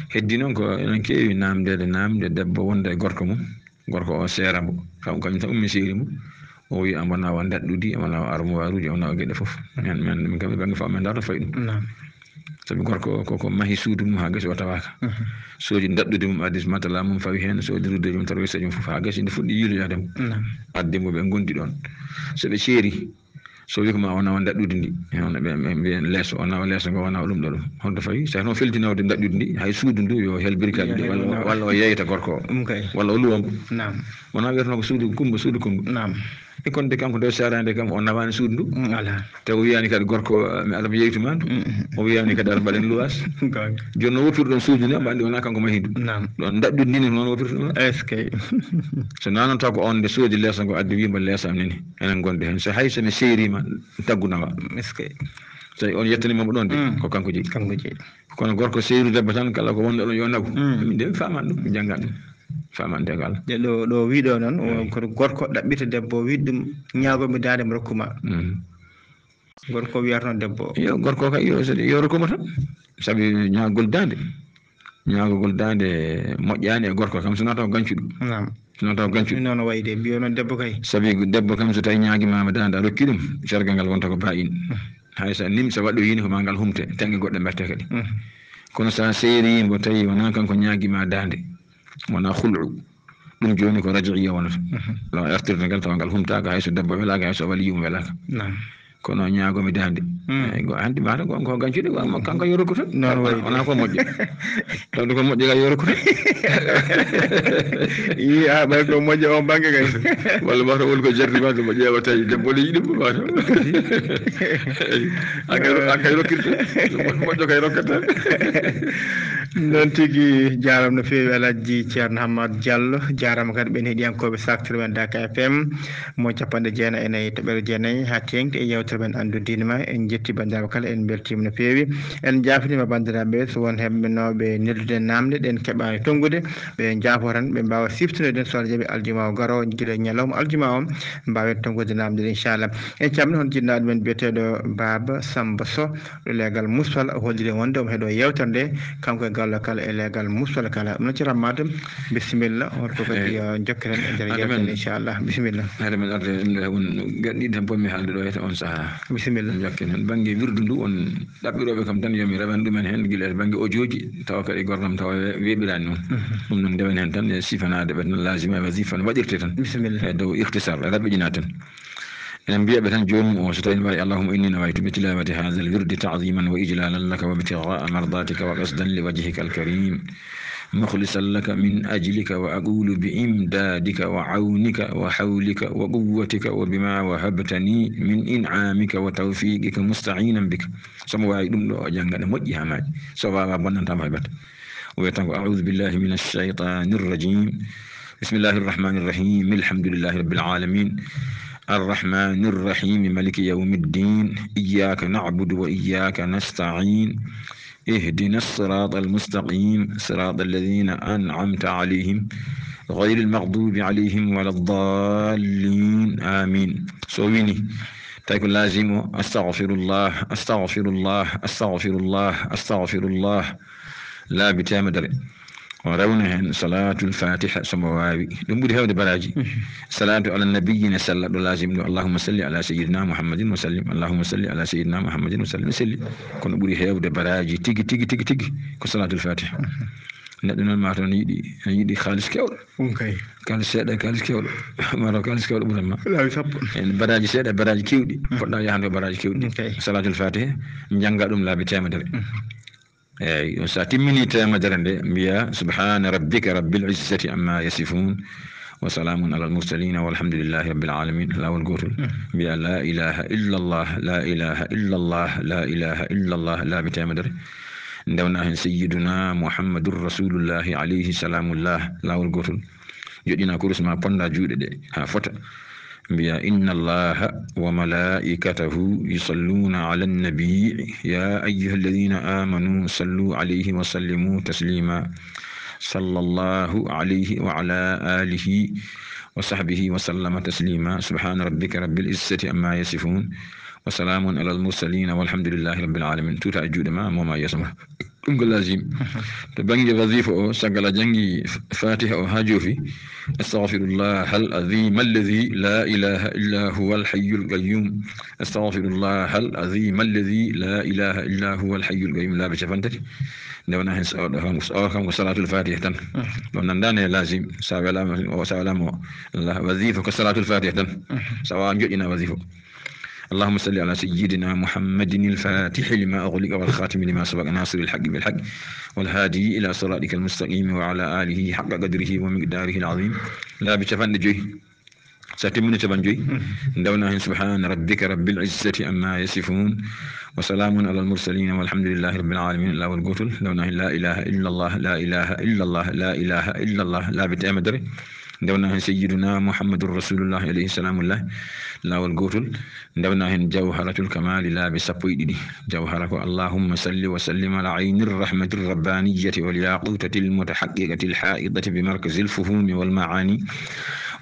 Heddi noon ko enen keewi naamndeede, naamnde debbo wonda e gorko mum. Gorko o seera mbo, kam, kañum tan ummi seeri mbo. O wi, "Omo nawa ndaɗɗudi, omo nawa armoiruuji, omo nawa geɗe fof." Min, min, min kam e bannge faamu men ndaarta fayi ɗum. Naam. Sabi gorko o ko, ko mahi suudu mum haa gasi o tawaaka. Mhm. Soodi ndaɗɗudi mum, addi matala mum fawi heen, soodi ruddeeji mum, tarwesa mum fof haa gasi, nde fuɗɗi yiiloyaade mo. Naam. Addi mo ɓe ngondi ɗoon. So ɓe ceeri, so wi ko ma o nawa ndaɗɗudi ndi, e hono ɓe, ɓe mbiyen leeso, o nawa leeso ngo, o nawa ɗum ɗo ɗum. Holto fawi? So hono felti nawde ndaɗɗudi ndi, hay suudu ndu yo hel birkaji ɗi, walla, walla o yeeyta gorko o. Ɗum kay. Walla o luwa mbo. Naam. Wona wiyata ko suudu Kumba, suudu Kumba. Naam. E kono de kanko nde seeraade kam, o nawaani suudu ndu. Mm, alaa. Te o wiyaani kadi gorko o, mi ara mi yeeytu ma ndu. Mm, mm. O wiyaani kadi ara mbaɗen luwaas. Goonga. Jooni no woppirɗon suudu ndu, mbaɗi wona kanko mahi ndu. Naam. Ɗon ndaɗɗudi ndi noon woppirta ɗum. Est-ce que? So nanata ko on nde soodi leeso ngo addi wi mbo leeso am nani. Enen ngonde heen. So hay so mi seeriima, taggu nawa. Est-ce que? So tawi on yettaniima mo ɗoon de, mm, ko kanko jeyi. Kanko jeyi. Kono gorko seyru debbo tan, kala ko wonɗo ɗon yo nagu. Mm. Min de mi faaman ɗum, mi janngan ɗum. Faaman de kala. De ɗo, ɗo wiɗo noon, o, eyi, ko gorko ɗaɓɓita debbo, wiɗ ɗum, ñaagoomi daande mi rokku ma. Mm. Gorko wiyatno debbo. Yo, gorko kay, yo, so, yo rokuma tan. Sabi ñaagol daande. Ñaagol daande moƴƴaani e gorko kam, so nata o gancuɗo. Naam. So nata o gancuɗo. Noon o wayi de, mbiyo noon debbo kay. Sabi debbo kam, so tawi ñaagi ma daande, a rokki ɗum, cargal ngal wonta ko ba in. Mm. Hay so nim, so waɗɗo yini ko ma ngal humte, teŋe goɗɗe mberte kadi. Mm. Kono sa seeri mo tawi wona kanko ñaagi ma daande, wona khul'u. Ɗum jooni ko raj'iyya wonata. Mhm. Law artirde ngal tawa ngal humtaaka, hay so debbo welaaka, hay so waliyum welaaka. Naam. Kono ñaago mi daande. Mm. Eyi, go-, hanti mata go-, ko gancuɗe, go-, mo-, kanko yo rokku tan. Noon wayi. Wona ko moƴƴo. Tawde ko moƴƴo ga yo rokku tan. Ii, a, ɓay ko moƴƴo on bannge kay. Walla mata woni ko jardi mata mo ƴeewata e debbo le yiɗi mo mata. Eyi. An kay ro-, an kay rokkirta. Mo-, moƴƴo kay rokkata. Noon tigi, jaaraama no feewi Alhaji Ceerno Hammat Diallo, jaaraama kadi ɓen heɗiyankooɓe Saktir men Daka F M, mo capanɗe jeenayi e nayi toɓɓere jeenayi haa teeŋti e yeewtere men Anndu Diine Ma. En njetti banndiraaɓe kala, en mbeltiima no feewi. En njaafniima banndiraaɓe, so won heɓnooɓe neldude naamnde, ɗen keɓaani tonngude, ɓe njaafo tan, ɓe mbaawa siftinoyde en so Allah jaɓi aljuma o garoowo, gila ñalawma aljuma o, mbaawen tonngude naamnde ɗe, inchallah. En calmini hono jinnaaɗo men biyeteeɗo Baaba Samba Sow, ɗo leegal Muspal, o holliri wonde omo heɗo yeewtere nde, kanko e gallo kala e leegal Muspal kala. Ɗum noon, Ceerno Hammat, bisimilla, on fof kadi, eyi, yo jokkeren e nder yeewtere nde, inchallah. Bisimilla. Hade men arde, ɗum ɗo, on gaɗɗi tan, ponmi haalde ɗo e on sahaa. Bisimilla. Jokken heen. Bannge wirdu ndu, on ɗaɓɓirooɓe kam tan, yo mi rewan ɗumen heen, gila e bannge ojooji, tawa kadi gordam tawa we-, weeɓiraani noon. Mhm. Ɗum noon, ndewen heen tan, e sifanaade ɓe tan, laazima e wazifa no waɗirte tan. Bisimilla. E dow ikhtisar, e raɓɓiɗinaade tan. Enen mbiyaɓe tan joomum o, so tawi wawi, اللهم إني نويت بتلاوة هذا الورد تعظيما وإجلالا لك وابتغاء مرضاتك وقصدا لوجهك الكريم مخلصا لك من أجلك وأقول بإمدادك وعونك وحولك وقوتك وبما وهبتني من إنعامك وتوفيقك مستعينا بك. So mo wawi ɗum ɗo o jannga, ne moƴƴi ha maayi. So wawa bonnantama hay batte. O wiyata ko, أعوذ بالله من الشيطان الرجيم. بسم الله الرحمن الرحيم. الحمد لله رب العالمين. الرحمن الرحيم. مالك يوم الدين. إياك نعبد وإياك نستعين. اهدنا الصراط المستقيم. صراط الذين أنعمت عليهم. غير المغضوب عليهم ولا الضالين. آمين. So wini, tawi ko laazimo, أستغفر الله، أستغفر الله، أستغفر الله، أستغفر الله. Laabi teemedere. O rewna heen Salaatul Faatiha, so mbo waawi. Ɗum ɓuri heewde baraaji. Mhm. Salaatu ala nabiyyi ne sella, ɗo laazim ɗo, اللهم صل على سيدنا محمد وسلم، اللهم صل على سيدنا محمد وسلم, ne selli. Kono ɓuri heewde baraaji tigi, tigi, tigi, tigi ko Salaatul Faatiha. Mhm. Neɗɗo noon maa taw ne yiɗi, ne yiɗi kaalis keewɗo. Ɗum kay. Kaalis seeɗa, kaalis keewɗo. Maa taw kaalis keewɗo ɓuran ma. Laabi sappo. En baraaji seeɗa, baraaji keewɗi. Mhm. Poɗɗa yahande ko baraaji keewɗi. Ɗum kay. Salaatul Faatiha, njannga ɗum laabi teemedere. Mhm. Eyi, so a timmini teemedere nde, mbiya, سبحان ربك رب العزة عما يصفون وسلام على المرسلين والحمد لله رب العالمين. Laawol gootol. Mm. Mbiya, لا إله إلا الله، لا إله إلا الله، لا إله إلا الله, laabi teemedere. Ndewna heen سيدنا محمد رسول الله عليه سلام الله, laawol gootol. Joɗɗina kurus ma, ponda juuɗe ɗe haa fota. Mbiya, إن الله وملائكته يصلون على النبي، يا أيها الذين آمنوا صلوا عليه وسلموا تسليما. صلى الله عليه وعلى آله وصحبه وسلم تسليما. سبحان ربك رب العزة عما يصفون. وسلام على المرسلين والحمد لله رب العالمين. Tuuta e juuɗe ma, mooma yeeso ma. Ɗum ko laazim. To bannge wazifa o, caggal a janngi Faatiha o haa joofi, أستغفر الله العظيم الذي لا إله إلا هو الحي القيوم. أستغفر الله العظيم الذي لا إله إلا هو الحي القيوم. Laabi capantati. Nde wona heen so o ɗo, so o kam ko Salaatul Faatiha tan. Mhm. Ɗo nanndaani e laazim. Sa welaama o, sa welaama o, la, wazifa ko Salaatul Faatiha tan. Mhm. Sa waawa joɗɗina wazifa. اللهم صل على سيدنا محمد الفاتح لما أغلق والخاتم لما سبق ناصر الحق بالحق والهادي إلى صراطك المستقيم وعلى آله حق قدره ومقداره العظيم. Laabi capanɗe joyi. So a timmini capanɗe joyi, mhm, ndewna heen سبحان ربك رب العزة عما يصفون وسلام على المرسلين والحمد لله رب العالمين. Laawol gootol, ndewna heen لا إله إلا الله، لا إله إلا الله، لا إله إلا الله, laabi teemedere. Ndewna heen سيدنا محمد رسول الله عليه سلام الله, laawol gootol. Ndewna heen جوهرة الكمال laabi sappo e ɗiɗi. Jawhara ko اللهم صل وسلم على عين الرحمة الربانية والياقوتة المتحققة الحائطة بمركز الفهوم والمعاني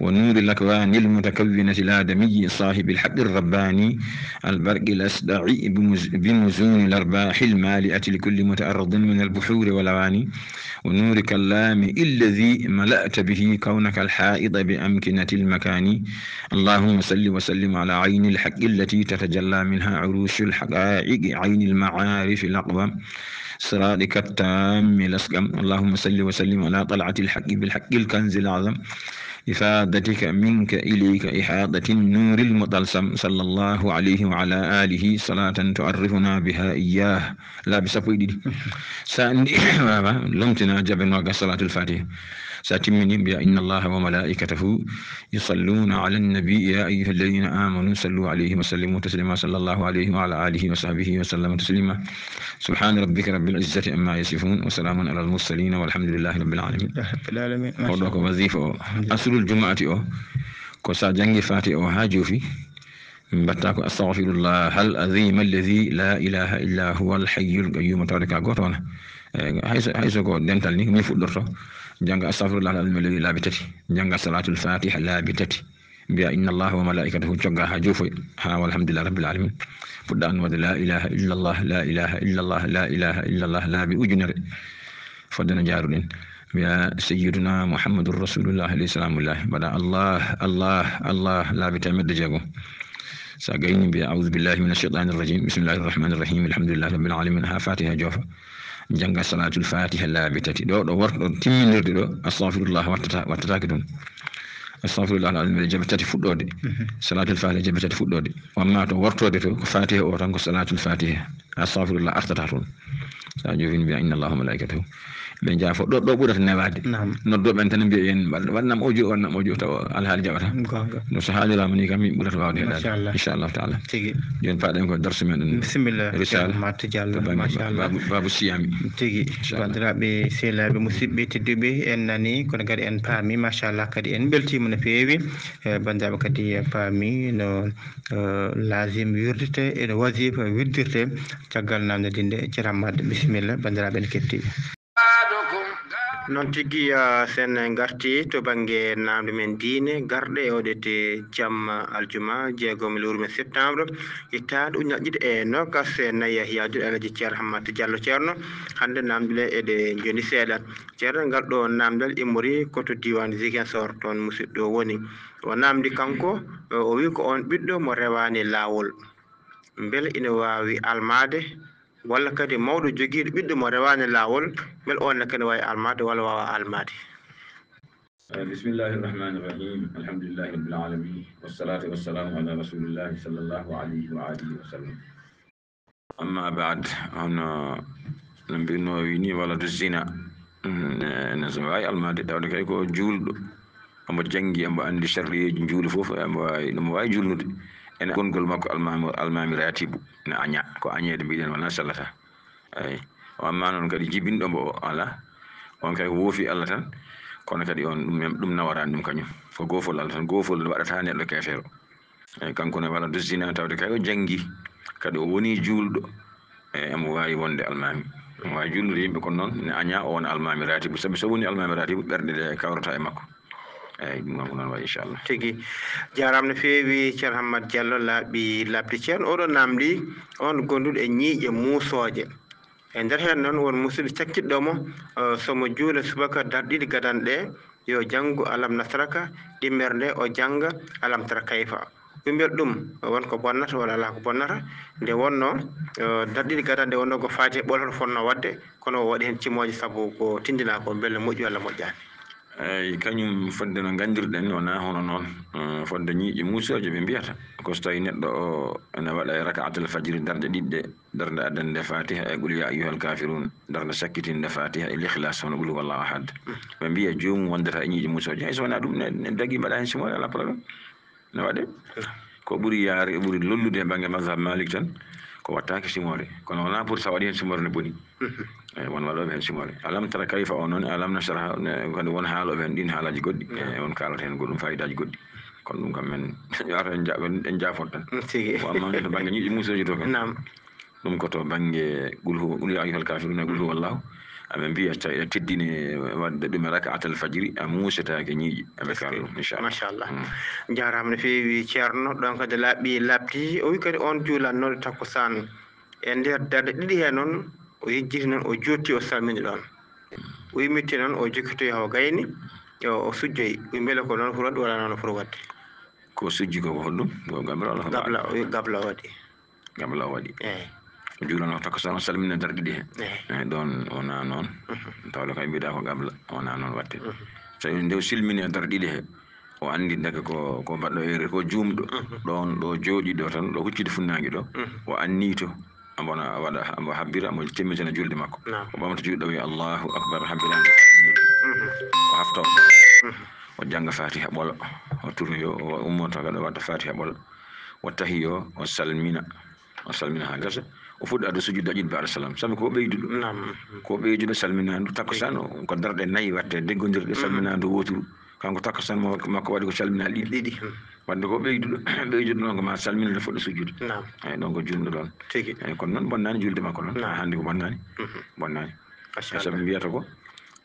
ونور الأكوان المتكونة الآدمي صاحب الحق الرباني البرق الأسدع بمز-، بمزون الأرباح المالئة لكل متعرض من البحور والأواني ونور كلام الذي ملأت به كونك الحائط بأمكنة المكان. اللهم صل وسلم على عين الحق التي تتجلى منها عروش الحقائق عين المعارف الأقوم صراطك التام الأسقم. اللهم صل وسلم على طلعة الحق بالحق الكنز الأعظم إفادتك منك إليك إحاطة النور المطلسم صلى الله عليه وعلى آله صلاة تعرفنا بها إياه. Laabi sappo e ɗiɗi. Sa anndi, wawa, lomtina jaɓe noga salatul fatiha. Sa timmini mbiya: إن الله وملائكته يصلون على النبي يا أيها الذين آمنوا صلوا عليه وسلموا تسليما صلى الله عليه وعلى آله وصحبه وسلم تسليما. سبحان ربك رب العزة عما يصفون وسلام على المرسلين والحمد لله رب العالمين. Rabbil alamin. Oɗo ko wazifa o. Asrul jumaati o. Ko sa jangi fatiha o ha jofi. Mbatta ko: أستغفر الله العظيم الذي لا إله إلا هو الحي القيوم. Tawde ka goto on. Eh, hayso, hayso ko dental ni, ni fuɗɗorto. Janga: أستغفر الله العظيم الذي, laabi tati. Janga salatul fatiha laabi tati. Mbiya: إن الله وملائكته, cogga ha jofoy. Ha: والحمد لله رب العالمين. Fuɗɗa anndude: لا إله إلا الله، لا إله إلا الله، لا إله إلا الله, laabi ujunere. Fodde no jaaruɗen. Mbiya: سيدنا محمد رسول الله عليه سلام الله. Mbaɗa: الله، الله، الله, laabi teemedde jeego. Sa gayni mbiya: أعوذ بالله من الشيطان الرجيم، بسم الله الرحمن الرحيم، الحمد لله رب العالمين, ha fatiha jofa. Janga salatul fatiha laabi tati. Ɗo, ɗo warto, ɗo timminirde ɗo, astagfirullah wattata, wattataake ɗum. Astagfirullah al-azim, jaɓe tati fuɗɗoode. Salatul fatiha jaɓe tati fuɗɗoode. Amma to wartoode to, ko fatiha o tan, ko salatul fatiha. Astagfirullah artata toon. Sa jofini mbiya: إن الله وملائكته. Ɓe jaafo ɗo, ɗo ɓurata newaade. Naam. Noddo ɓen tan mbiya: "Yen waɗ-, waɗnam audio, waɗnam audio, tawa alhaali jaɓata." Goonga. No so haaliraama ni kam, mi ɓurata waawde heɗaade. Machallah. Inchallahu taala. Tigi. Jooni paaɗen ko darsu men. Bisimilla, risala. Cheikh Matou Diallo. To bannge machallah. Babu, babu Siyami. Tigi. Inchallah. Banndiraaɓe, sehilaaɓe, musidɓe tedduɓe, en nani, kono kadi en paami, machallah, kadi en mbeltiima no feewi. Eh, banndiraaɓe kadi paami no, eh, lazim wirdirte, e no wazifa wirdirte. Caggal namde dinde, Ceerno Hammat, bisimilla, banndiraaɓe ene ketti. Noon tigi, ah, sen ngarti to bannge namde men diine, garɗe e oɗete jamma aljuma, jeegom lewru men septembre, hitaande ujunere ɗiɗi e noogaas e nayi, e yahdude Alhaji Ceerno Hammat Diallo Ceerno. Hannde namde le eɗe njooni seeɗa. Ceerno, ngal ɗo namdal immori ko to diiwaan Ziguinchor, toon musidɗo woni. O namdi kanko, o wi ko on ɓiɗɗo mo rewaani laawol. Mbele ina waawi almaade, walla kadi mawɗo jogiiɗo ɓiɗɗo mo rewaani laawol, mbele oon ne kadi waawi almaade walla waawaa almaade? Eh, bismillahi rahmani rahim. Alhamdulillahi rabbil alamin. Wassalatu wassalamu ala rasulillahi sallallahu alayhi wa alihi wa sallam. Amma baad, hono no mbinoowi ni, waladu zina. Mm, ne, ne so waawi almaade, tawde kay ko juulɗo. Omo janngi, omo anndi sharɗiyeeji njuulu fof, omo waawi, omo waawi juulnude. Ene gonngol makko almaami, almaami ratibu, ne aña. Ko añeede mbiɗen, wonaa sellata. Eey. O amma noon kadi jibinɗo mbo o alaa. On kay woofi Allah tan, kono kadi on ɗum, ɗum nawaraani ɗum kañum. Ko goofol Allah tan, goofol waɗata neɗɗo keefeero. Eey, kanko ne waladu zina, tawde kay o janngi, kadi o woni juulɗo. Eey, omo waawi wonde almaami. Omo waawi juulnude yimɓe, kono noon ne aña o wona almaami ratibu. Sabi so woni almaami ratibu, ɓerɗe ɗe kawrata e makko. Eey, ɗum noon ko noon wayi, inchallah. Tigi. Jaaraama no feewi, Ceerno Hammat Diallo, laaɓi laaɓde. Ceerno, oɗo namdi on gonduɗo e ñiiƴe muusooje. E nder heen noon, won musidɗo cakkitɗo mo, eh, so mo juula subaka darɗe ɗiɗi gadanɗe, yo janngu Alam Nasraka, ɗimmere nde o jannga Alam Tara Kayfa. Ɓe mbiyata ɗum, won ko bonnata walla alaa ko bonnata. Nde wonnoo, eh, darɗe ɗiɗi gadanɗe wonnoo ko faati e ɓoolo hoto fotnoo waɗde, kono o waɗi heen cimooje sabu ko tindinaa ko mbele moƴƴi walla moƴƴaani. Eey, kañum fodde no nganndirɗen, wonaa hono noon. Eh, fodde ñiiƴe muusooje ɓe mbiyata. Ko so tawii neɗɗo o ene waɗa e rakaatul fajri darɗe ɗiɗi ɗe, darnde addande Fatiha e Qul ya ayyuhal kafirun, darnde sakkitinde Fatiha e Lihlas, hono Qul huwallahu ahad. Ɓe mbiya joomum wondata e ñiiƴe muusooje. Hay so wonaa ɗum, ne, ne dagi mbaɗa heen simoore, alaa problème. Ne waɗe. Ko ɓuri yaare, ɓuri lollude e bannge mazhab Malik tan, ko wattaake simoore. Kono wonaa pour sa waɗi heen simoore ne boni. Eey, won waɗooɓe heen simoore. Alam tara kayfa o noon, alam nashrah, ne, kadi won haalooɓe heen ɗiin haalaaji goɗɗi. Eey, won kaalata heen goɗɗum faayidaaji goɗɗi. Kono ɗum kam men, yo ar en ja-, en, en jaafot tan. Mm, tigi. Ko amma to bannge ñiiƴe muusooje to kam. Naam. Ɗum ko to bannge Qul huwa, Qul ya ayyuhal kafiruna, Qul huwallahu. Amin mbiya tawi eɗa teddini waɗde ɗum e rakaatal fajiri, a muusetaake ñiiƴe. Aɓe kallo, inchallah. Machallah. Jaaraama no feewi, Ceerno. Ɗon kadi laaɓi laaɓti. O wi kadi on juulannooɗo takkusaan e nder darɗe ɗiɗi he noon, o yejjiti noon, o jootti, o salmini ɗoon. O yimmitti noon, o jokkitoyi haw gayni, o, o sujjoyi. O wi mbele ko noon foti waɗde walla noon foti waɗde? Ko sujji ko, ko honɗum? Ko gabla walla ko gabla, o wi gabla o waɗi. Gabla o waɗi. Eey. O juulano takkusaan, o salmina darɗe ɗiɗi he. Eey. Eey, ɗoon wonaa noon. Mhm. Tawde kay mbiɗa ko gabla, wonaa noon waɗte. Mhm. So nde o silmini e darɗe ɗiɗi he, o anndi ndeke ko, ko mbaɗɗo erreur, ko juumɗo. Mhm. Ɗoon ɗo jooɗi ɗo tan, ɗo hucciti funnaange ɗo, mhm, o anniyto, omo waɗa, omo habbira, omo timmitina juulde makko. Naam. O ɓamta juuɗe o wiya, "Allahu akbar," habbiraande. Mhm. O hafta o. Mhm. O jannga Faatiha ɓolo, o turnoyo, o ummoto kadi o waɗta Faatiha ɓolo, o tahiyo, o salmina. O salmina haa gasa, o fuɗɗa ɗo sujjude ɗaƴƴude ba'da salam. Sabu ko ɓeyduɗo. Naam. Ko ɓeyduɗo salminaandu takkusaan, ko darɗe nayi waɗte deggondirɗe, mhm, salminaandu wooturu. Kanko takkusaan mo-, makko waɗi ko salminaali ɗiɗi. Ɗiɗi, hmm. Waɗde ko ɓeyduɗo, ɓeyduɗo noon ko ma salmina nde fuɗɗa sujjude. Naam. Eey, ɗoon ko juumɗo ɗoon. Tigi. Eey, kono noon bonnaani juulde makko noon. Naam. Haa hannde ko bonnaani. Mhm. Bonnaani. Machallah. Sabu mbiyata ko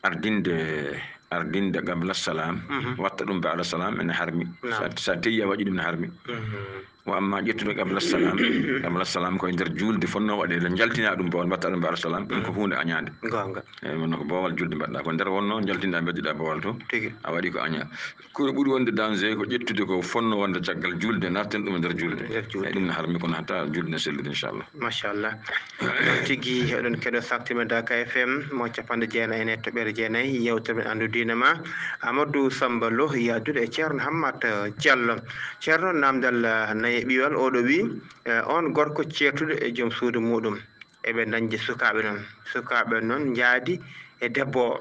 ardinde, ardinde qabla salam, mhm, waɗta ɗum ba'da salam ene harmi. Naam. Sa, sa teyi a waɗi ɗum ene harmi. Mhm. Wa amma ƴettude qabla salam, qabla salam ko e nder juulde fotnoo waɗeede, njaltina ɗum bawal, mbaɗta ɗum ba'da salam, ɗum ko, mhm, huunde añaande. Goonga. Eey, wonno ko bawal juulde mbaɗɗa, ko nder wonno njaltinɗa, mbedduɗa bawal to. Tigi. A waɗi ko aña. Ko ɓuri wonde danger ko ƴettude ko fotnoo wonde caggal juulde, natten ɗum e nder juulde. Nder juulde. Eey, ɗum ne harmi kono hatta juulde ne sellude, inchallah. Machallah. Noon tigi, oɗon keɗo Saktima Daka F M mo capanɗe jeenayi e toɓɓere jeenayi, yeewtere men Anndu Diine Ma. Amadou Samba Lo yaadude e Ceerno Hammat, eh, Diallo. Ceerno, naamndal, eh, nayi e ɓiwal, oɗo wi, eh, on gorko ceertuɗo e joom suudu muɗum. Eɓe ndañde sukaaɓe noon. Sukaaɓe noon njaadi e debbo o.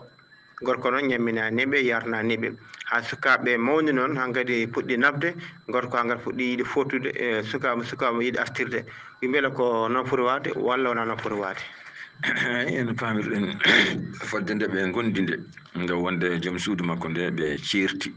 Gorko noon ñamminaani ɓe, yarnaani ɓe. Haa sukaaɓe mawni noon, hankadi puɗɗi nafde, gorko hankadi fuɗɗi yiɗi footude, e sukaaɓe, sukaaɓe yiɗi artirde. Wi mbele ko noon foti waawde, walla wonaa noon foti waawde? Eey, no paamirɗen, fodde nde ɓe ngondi nde, nde wonde joom suudu makko nde ɓe ceerti.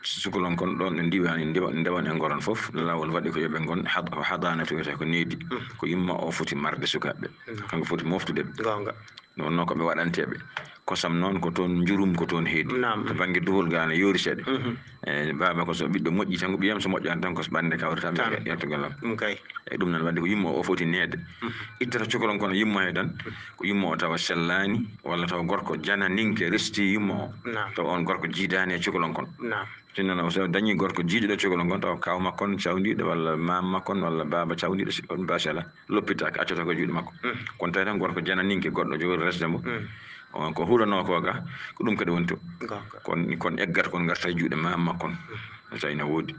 Sukolon kon ɗoon ɓe ndiwani, ndewa-, ndewan e ngoron fof, laawol waɗi ko yo ɓe ngon had-, ko hadaana to wiyetee ko needi. Ko yumma o foti marde sukaaɓe. Kanko foti moftude ɓe. Goonga. Nde wonnoo ko ɓe waɗanteeɓe. Kosam noon ko toon, njurum ko toon heedi. Naam. To bannge duhol gaa ne yoori seeɗa. Mhm. E, baaba ko so ɓiɗɗo moƴƴi tan ko ɓiyam, so moƴƴaani tan ko so ɓannde kawri tan. Tan. Ɓe ƴetta gollal. Ɗum kay. E ɗum noon waɗde ko yumma o foti neede. Mhm. Ittata cukalon kon yumma he tan, ko yumma o tawa sellaani, walla tawa gorko jananinke resti yumma o. Naam. Tawa on gorko jiidaani e cukalon kon. Naam. Sinno no, so dañii gorko jiiduɗo cukalon kon, tawa kaaw makko on cawndiiɗo, walla maam makko on, walla baaba cawndiiɗo, si on baasi alaa, loppitaaka, accata ko e juuɗe makko. Mm. Kono tawi tan gorko jananinke goɗɗo jogori resde mo, mm, on ko hulanoo ko ga, ko ɗum kadi woni to. Goonga. Kon, kon eggata kon ngarta e juuɗe maam makko on. Mm. So tawi no woodi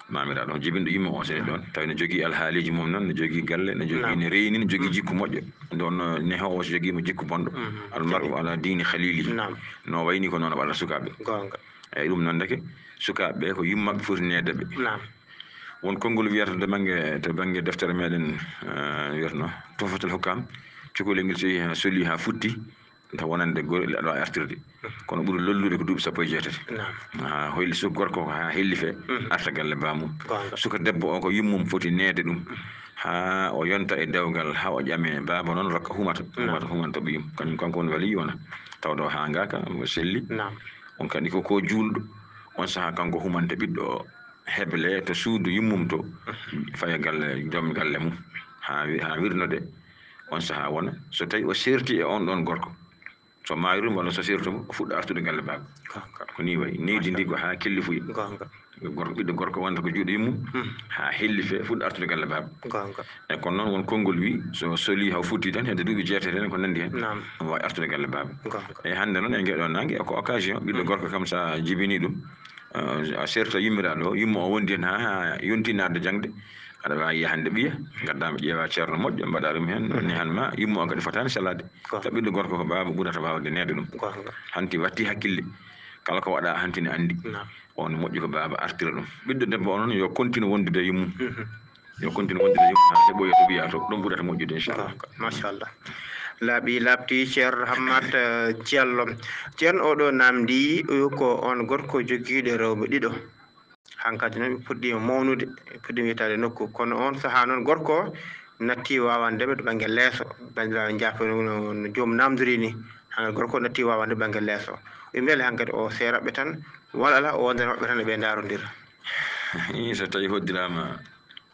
maamiraaɗo on jibinɗo yumma o seeɗa ɗoon, tawi no jogii alhaaliiji mum noon, no jogii galle, no jogii, naam, ne reyni, no jogii, mm, jikku moƴƴo. Nde wonnoo nehoowo so jogii mo jikku bonɗo. Mm. Almar'u ala diini khaliilihi. Naam. No wayni ko noon waɗata sukaaɓe. Goonga. Eey, ɗum noon ndeke sukaaɓe ɓe ko yummaɓe foti neede ɓe. Naam. Won konngol wiyata to bannge, to bannge deftere meɗen, eh, wiyatno Tuhfatul Hukam, cukalel ngel so yehi haa soli haa futti, taw wonande gori aɗa waawi artirde. Mhm. Kono ɓuri lollude ko duuɓi sappo e jeetati. Naam. Haa hoyli suka gorko ko haa helli fee, mhm, arta galle baamum. Goonga. Suka debbo o ko yummum foti neede ɗum. Mhm. Haa o yonta e dewgal, haa o ƴame baaba noon rokka humata. Naam. Humata, humanta ɓiyum. Kañum kanko woni waliyu wona. Tawde o haangaaka, o selli. Naam. On kadi ko, ko juulɗo, on sahaa kanko humante ɓiɗɗo o, heble to suudu yummum to, faya galle, joom galle mum, haa wi-, haa wirnode. On sahaa wona, so tawi o serti e on ɗon gorko, so maayru walla so sertu mo, o fuɗɗa artude galle baaba. Goonga. Ko nii wayi, nehdi ndi ko haa kellifuya. Goonga. Gorko, ɓiɗɗo gorko wonta ko juuɗe yummum, hmm, haa helli fee, fuɗɗa artude galle baaba. Goonga. E kono noon won konngol wi, so soli haw futti tan, hedde duuɓi jeetati en ko nanndi heen, naam, omo waawi artude galle baaba. Goonga. E hannde noon e ngee ɗoo naange, ko occasion, ɓiɗɗo, hmm, gorko kam so a jibinii ɗum, eh, a serta yummiraaɗo o, yumma o wondi heen haa, haa yonti naatde jaŋde, aɗa waawi yahande ɓiya, ngaddaa mo ƴeewa ceerno moƴƴo, mbaɗa ɗum heen, hmm, nehan ma, yumma o kadi fotaani salaade. Goonga. Taw ɓiɗɗo gorko ko baaba ɓurata waawde neede ɗum. Goonga. Hanti watti hakkille, kala ko waɗa hanti ne anndi. Naam. On moƴƴi ko baaba artira ɗum. Ɓiɗɗo debbo o noon yo continue wondude e yummum. Mhm. Yo continue wondude e yummum haa heɓoya to ɓiya to. Ɗum ɓurata moƴƴude, inchallah. Goonga. Machallah. Laaɓi laaɓti, Ceerno Hammat, eh, Diallo. Ceerno, oɗo naamndi ko on gorko jogiiɗo rewɓe ɗiɗo. Hankadi noon ɓe puɗɗiima mawnude, ɓe puɗɗiima yettaade nokku. Kono oon sahaa noon gorko o natti waawande ɓe to bannge leeso. Banndiraaɓe njaafo no, no, no joom naamndori ni. Hankadi gorko natti wawande bangel leeso. Ɓe mbele hankadi o seeraɓe tan, wala ala o wonde maɓɓe tan ɓe ndaarondira. Ii, so tawi hoddiraama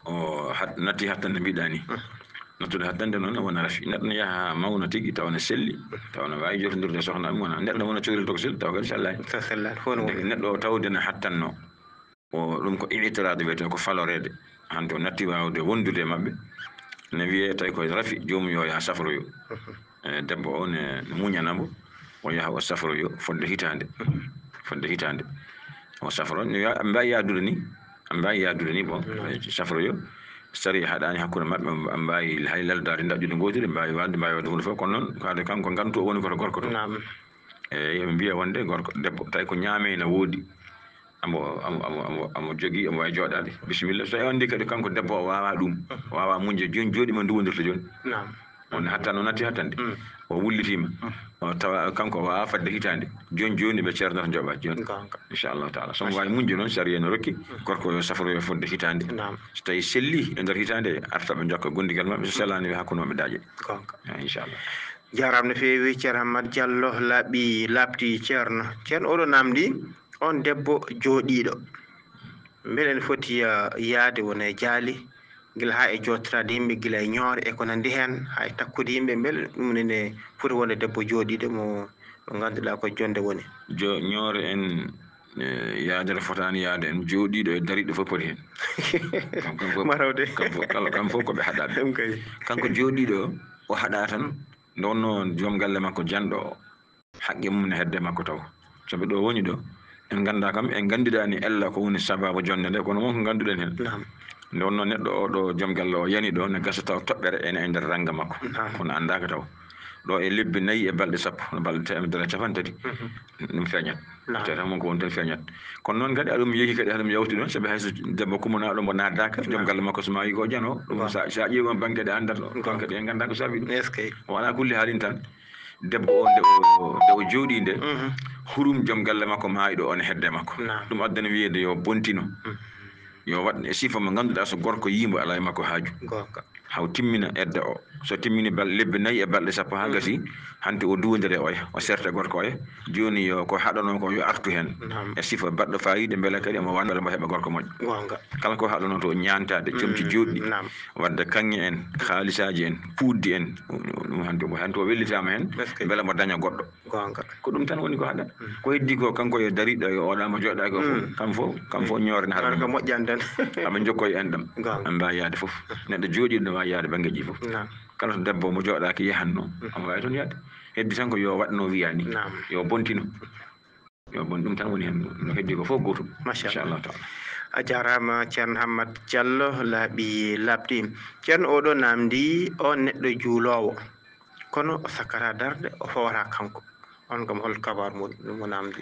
o hat-, natti hattande mbiɗa ni. Mm. Nattude hattande noon wona rafi. Neɗɗo ne yaha haa mawna tigi, tawa ne selli, tawa ne waawi jotondirde e sohna mum, wona neɗɗo ne wona cukalel to ko selli, tawa kadi sellaani. So sellaani, fof ne woni. Neɗɗo o tawde ne hattanno. O, ɗum ko i'tiraad wiyetee, ko faloreede. Hannde o natti waawde wondude e maɓɓe. Ne wiyee tawi ko rafi, joomum yo yaa safroyo. Mhm. E, debbo o ne, ne muñana mo, o yaha o safroyo fodde hitaande. Mhm. Fodde hitaande. O safro, no ya-, ɓe mbaawi yaadude ni, ɓe mbaawi yaadude ni, bon, mhm, e, safroyo. Sariya haɗaani hakkunde maɓɓe, ɓe mbaawi hay laldaade ndaƴƴude ngootiri, ɓe mbaawi waɗde, mbaawi waɗde huunde fof, kono noon, kaade kanko ngantu o woni koto gorko to. Naam. Eeyi, eɓe mbiya wonde gorko, debbo, tawi ko ñaamee na woodi, amo, amo, amo, amo, amo jogii, amo waawi jooɗaade. Bisimilla. So tawi on ndi kadi kanko debbo o waawaa ɗum, mhm, waawaa muñde, jooni jooɗii ma nduwondirta jooni. Naam. On hattan, o natti hattande. Mm. O wullitiima. Mm. O tawa kanko o waawaa fadde hitaande. Jooni jooni ɓe ceernata njoɓa jooni. Goonga. Inchallahu taala. So mo waawi muñde noon, sariya no rokki, mm, gorko yo safroyo fodde hitaande. Naam. So tawi selli e nder hitaande, arta ɓe njokka gondigal maɓɓe, so sellaani ɓe hakkunde maɓɓe daaƴe. Goonga. Eeyi, inchallah. Jaaraama no feewi, Ceerno Hammat Diallo, laaɓi, laaɓti, Ceerno. Ceerno, oɗo namdi, on debbo jooɗiiɗo, mbele ene foti, ah, yahde wona e jaali, gila haa e jooɗtoraade yimɓe, gila e ñoore e ko nanndi heen, haa e takkude yimɓe, mbele ɗum ene foti wonde debbo jooɗiiɗo mo, mo ngannduɗaa ko jonnde woni? Jo-, ñoore en, eh, yahdere fotaani yahde en, jooɗiiɗo e dariiɗo fof poti heen. Kam, kam fof, kam fof, kala, kam fof ko ɓe haɗaɓe. Ɗum kay. Kanko jooɗiiɗo o, o haɗa tan, nde wonnoo joom galle makko janɗo o, haqqe mum ne hedde makko taw. Sabi ɗo woni ɗo, en nganndaa kam, en nganndidaani ella ko woni sababu jonnde nde, kono won ko ngannduɗen heen. Naam. Nde wonnoo neɗɗo o ɗo, joom galle o yani ɗo, ne gasa taw toɓɓere ene e nder rannga makko. Naam. Kono anndaaka taw. Ɗo e lebbi nayi e balɗe sappo, no balɗe teemedere e capanɗe tati, mhm, ɗum feeñat. Naam. Te tan ko won tan feeñat. Kono noon kadi, aɗum yehi kadi, aɗum yawti ɗon, sabi hay so debbo kumanaaɗo mo naatdaaka, joom galle makko so maayi ko jano, ɗum sa, sa ƴeewi on bannge de anndat ɗo, ɗon kadi en nganndaa ko saabi ɗum. Est-ce que? O alaa kulli haalin tan, debbo o nde o, nde o jooɗii nde, mhm, hurum joom galle makko maayɗo on e hedde makko. Naam. Ɗum addani wiyeede yo bontino. Mhm. Yo waɗ e sifa mo ngannduɗaa so gorko yii mbo alaa e makko haaju. Goonga. Haw timmina edda o. So timmini bal-, lebbi nayi e balɗe sappo haa, mhm, gasi, hanti o duwondire oya, o serta gorko oya. Jooni yo ko haɗanoo ko yo artu heen. Naam. E sifa baɗɗo faayiida mbele kadi omo waɗa mbele mbo heɓa gorko moƴƴo. Goonga. Kala ko haɗanoo to ñaantaade, comci, mm, jooɗɗi, naam, wadde kaŋŋe en, haalisaaji en, puuddi en, ɗum hanti, hanti o wellitaama heen, est-ce que, mbele mbo daña goɗɗo. Goonga. Ko ɗum tan woni ko haɗa. Mm. Ko heddi ko, kanko yo dariiɗo, yo oɗa mo jooɗaaki o fof. Mm. Kam fof, kam fof, mm, ñoore ne haɗa. Ko moƴƴani tan. Aɓe njokkoy enɗam. Goonga. Aɓe mbaawi yahde fof. Mm. Neɗɗo jooɗiiɗo ne waawi yahde banngeeji fof. Naam. Kala to debbo mo jooɗaaki yahatno, mm, omo waawi toon yahde. Heddi tan ko yo waɗno wiyaa ni. Naam. Yo bontino. Yo bon, ɗum tan woni heen. No heddi ko fof gootum. Machallah. Inchallahu taala. A jaaraama, Ceerno Hammat Diallo, laaɓi laaɓti. Ceerno, oɗo namdi, on neɗɗo juuloowo, kono o sakkata darde, o fawata kanko. On kam, hol kabaar muɗum? Ɗum o namdi.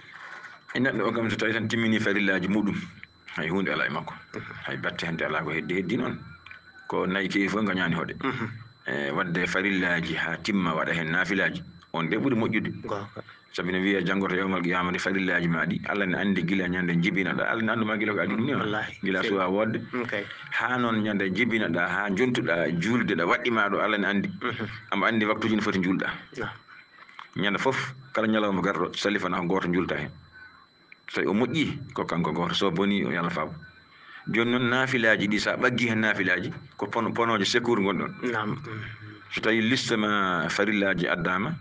E neɗɗo o kam, so tawi tan timmini farillaaji muɗum, hay huunde alaa e makko. Mhm. Hay batte hannde alaa ko heddi, heddi noon. Ko nayi kewi fof ngañaani hoɗe. Mhm. E, waɗde farillaaji haa timma, waɗa heen naafilaaji, on de ɓuri moƴƴude. Goonga. Sabi no wiya, janngo to yawmal qiyaamati, farillaaji ma ɗi, Allah ne anndi gila ñande jibinaɗa. Allah ne anndi ma gila ko adii ɗum ni, on. Wallaahi. Gila suwa woodde. Mm, kay. Haa noon ñande jibinaɗa, haa jontuɗa juulde, ɗa waɗɗi ma ɗo, Allah ne anndi. Mhm. Omo anndi waktuuji no foti njuulɗa. Naam. Ñande fof, kala ñalawma garɗo, salifana ko gooto njuulta heen. So tawi o moƴƴi, ko kanko gooto. So boni, o yalfaama. Jooni noon, naafilaaji ɗi, so a ɓaggii heen naafilaaji, ko pono-, ponooje secours ngonɗon. Naam. So tawi liste ma farillaaji addaama,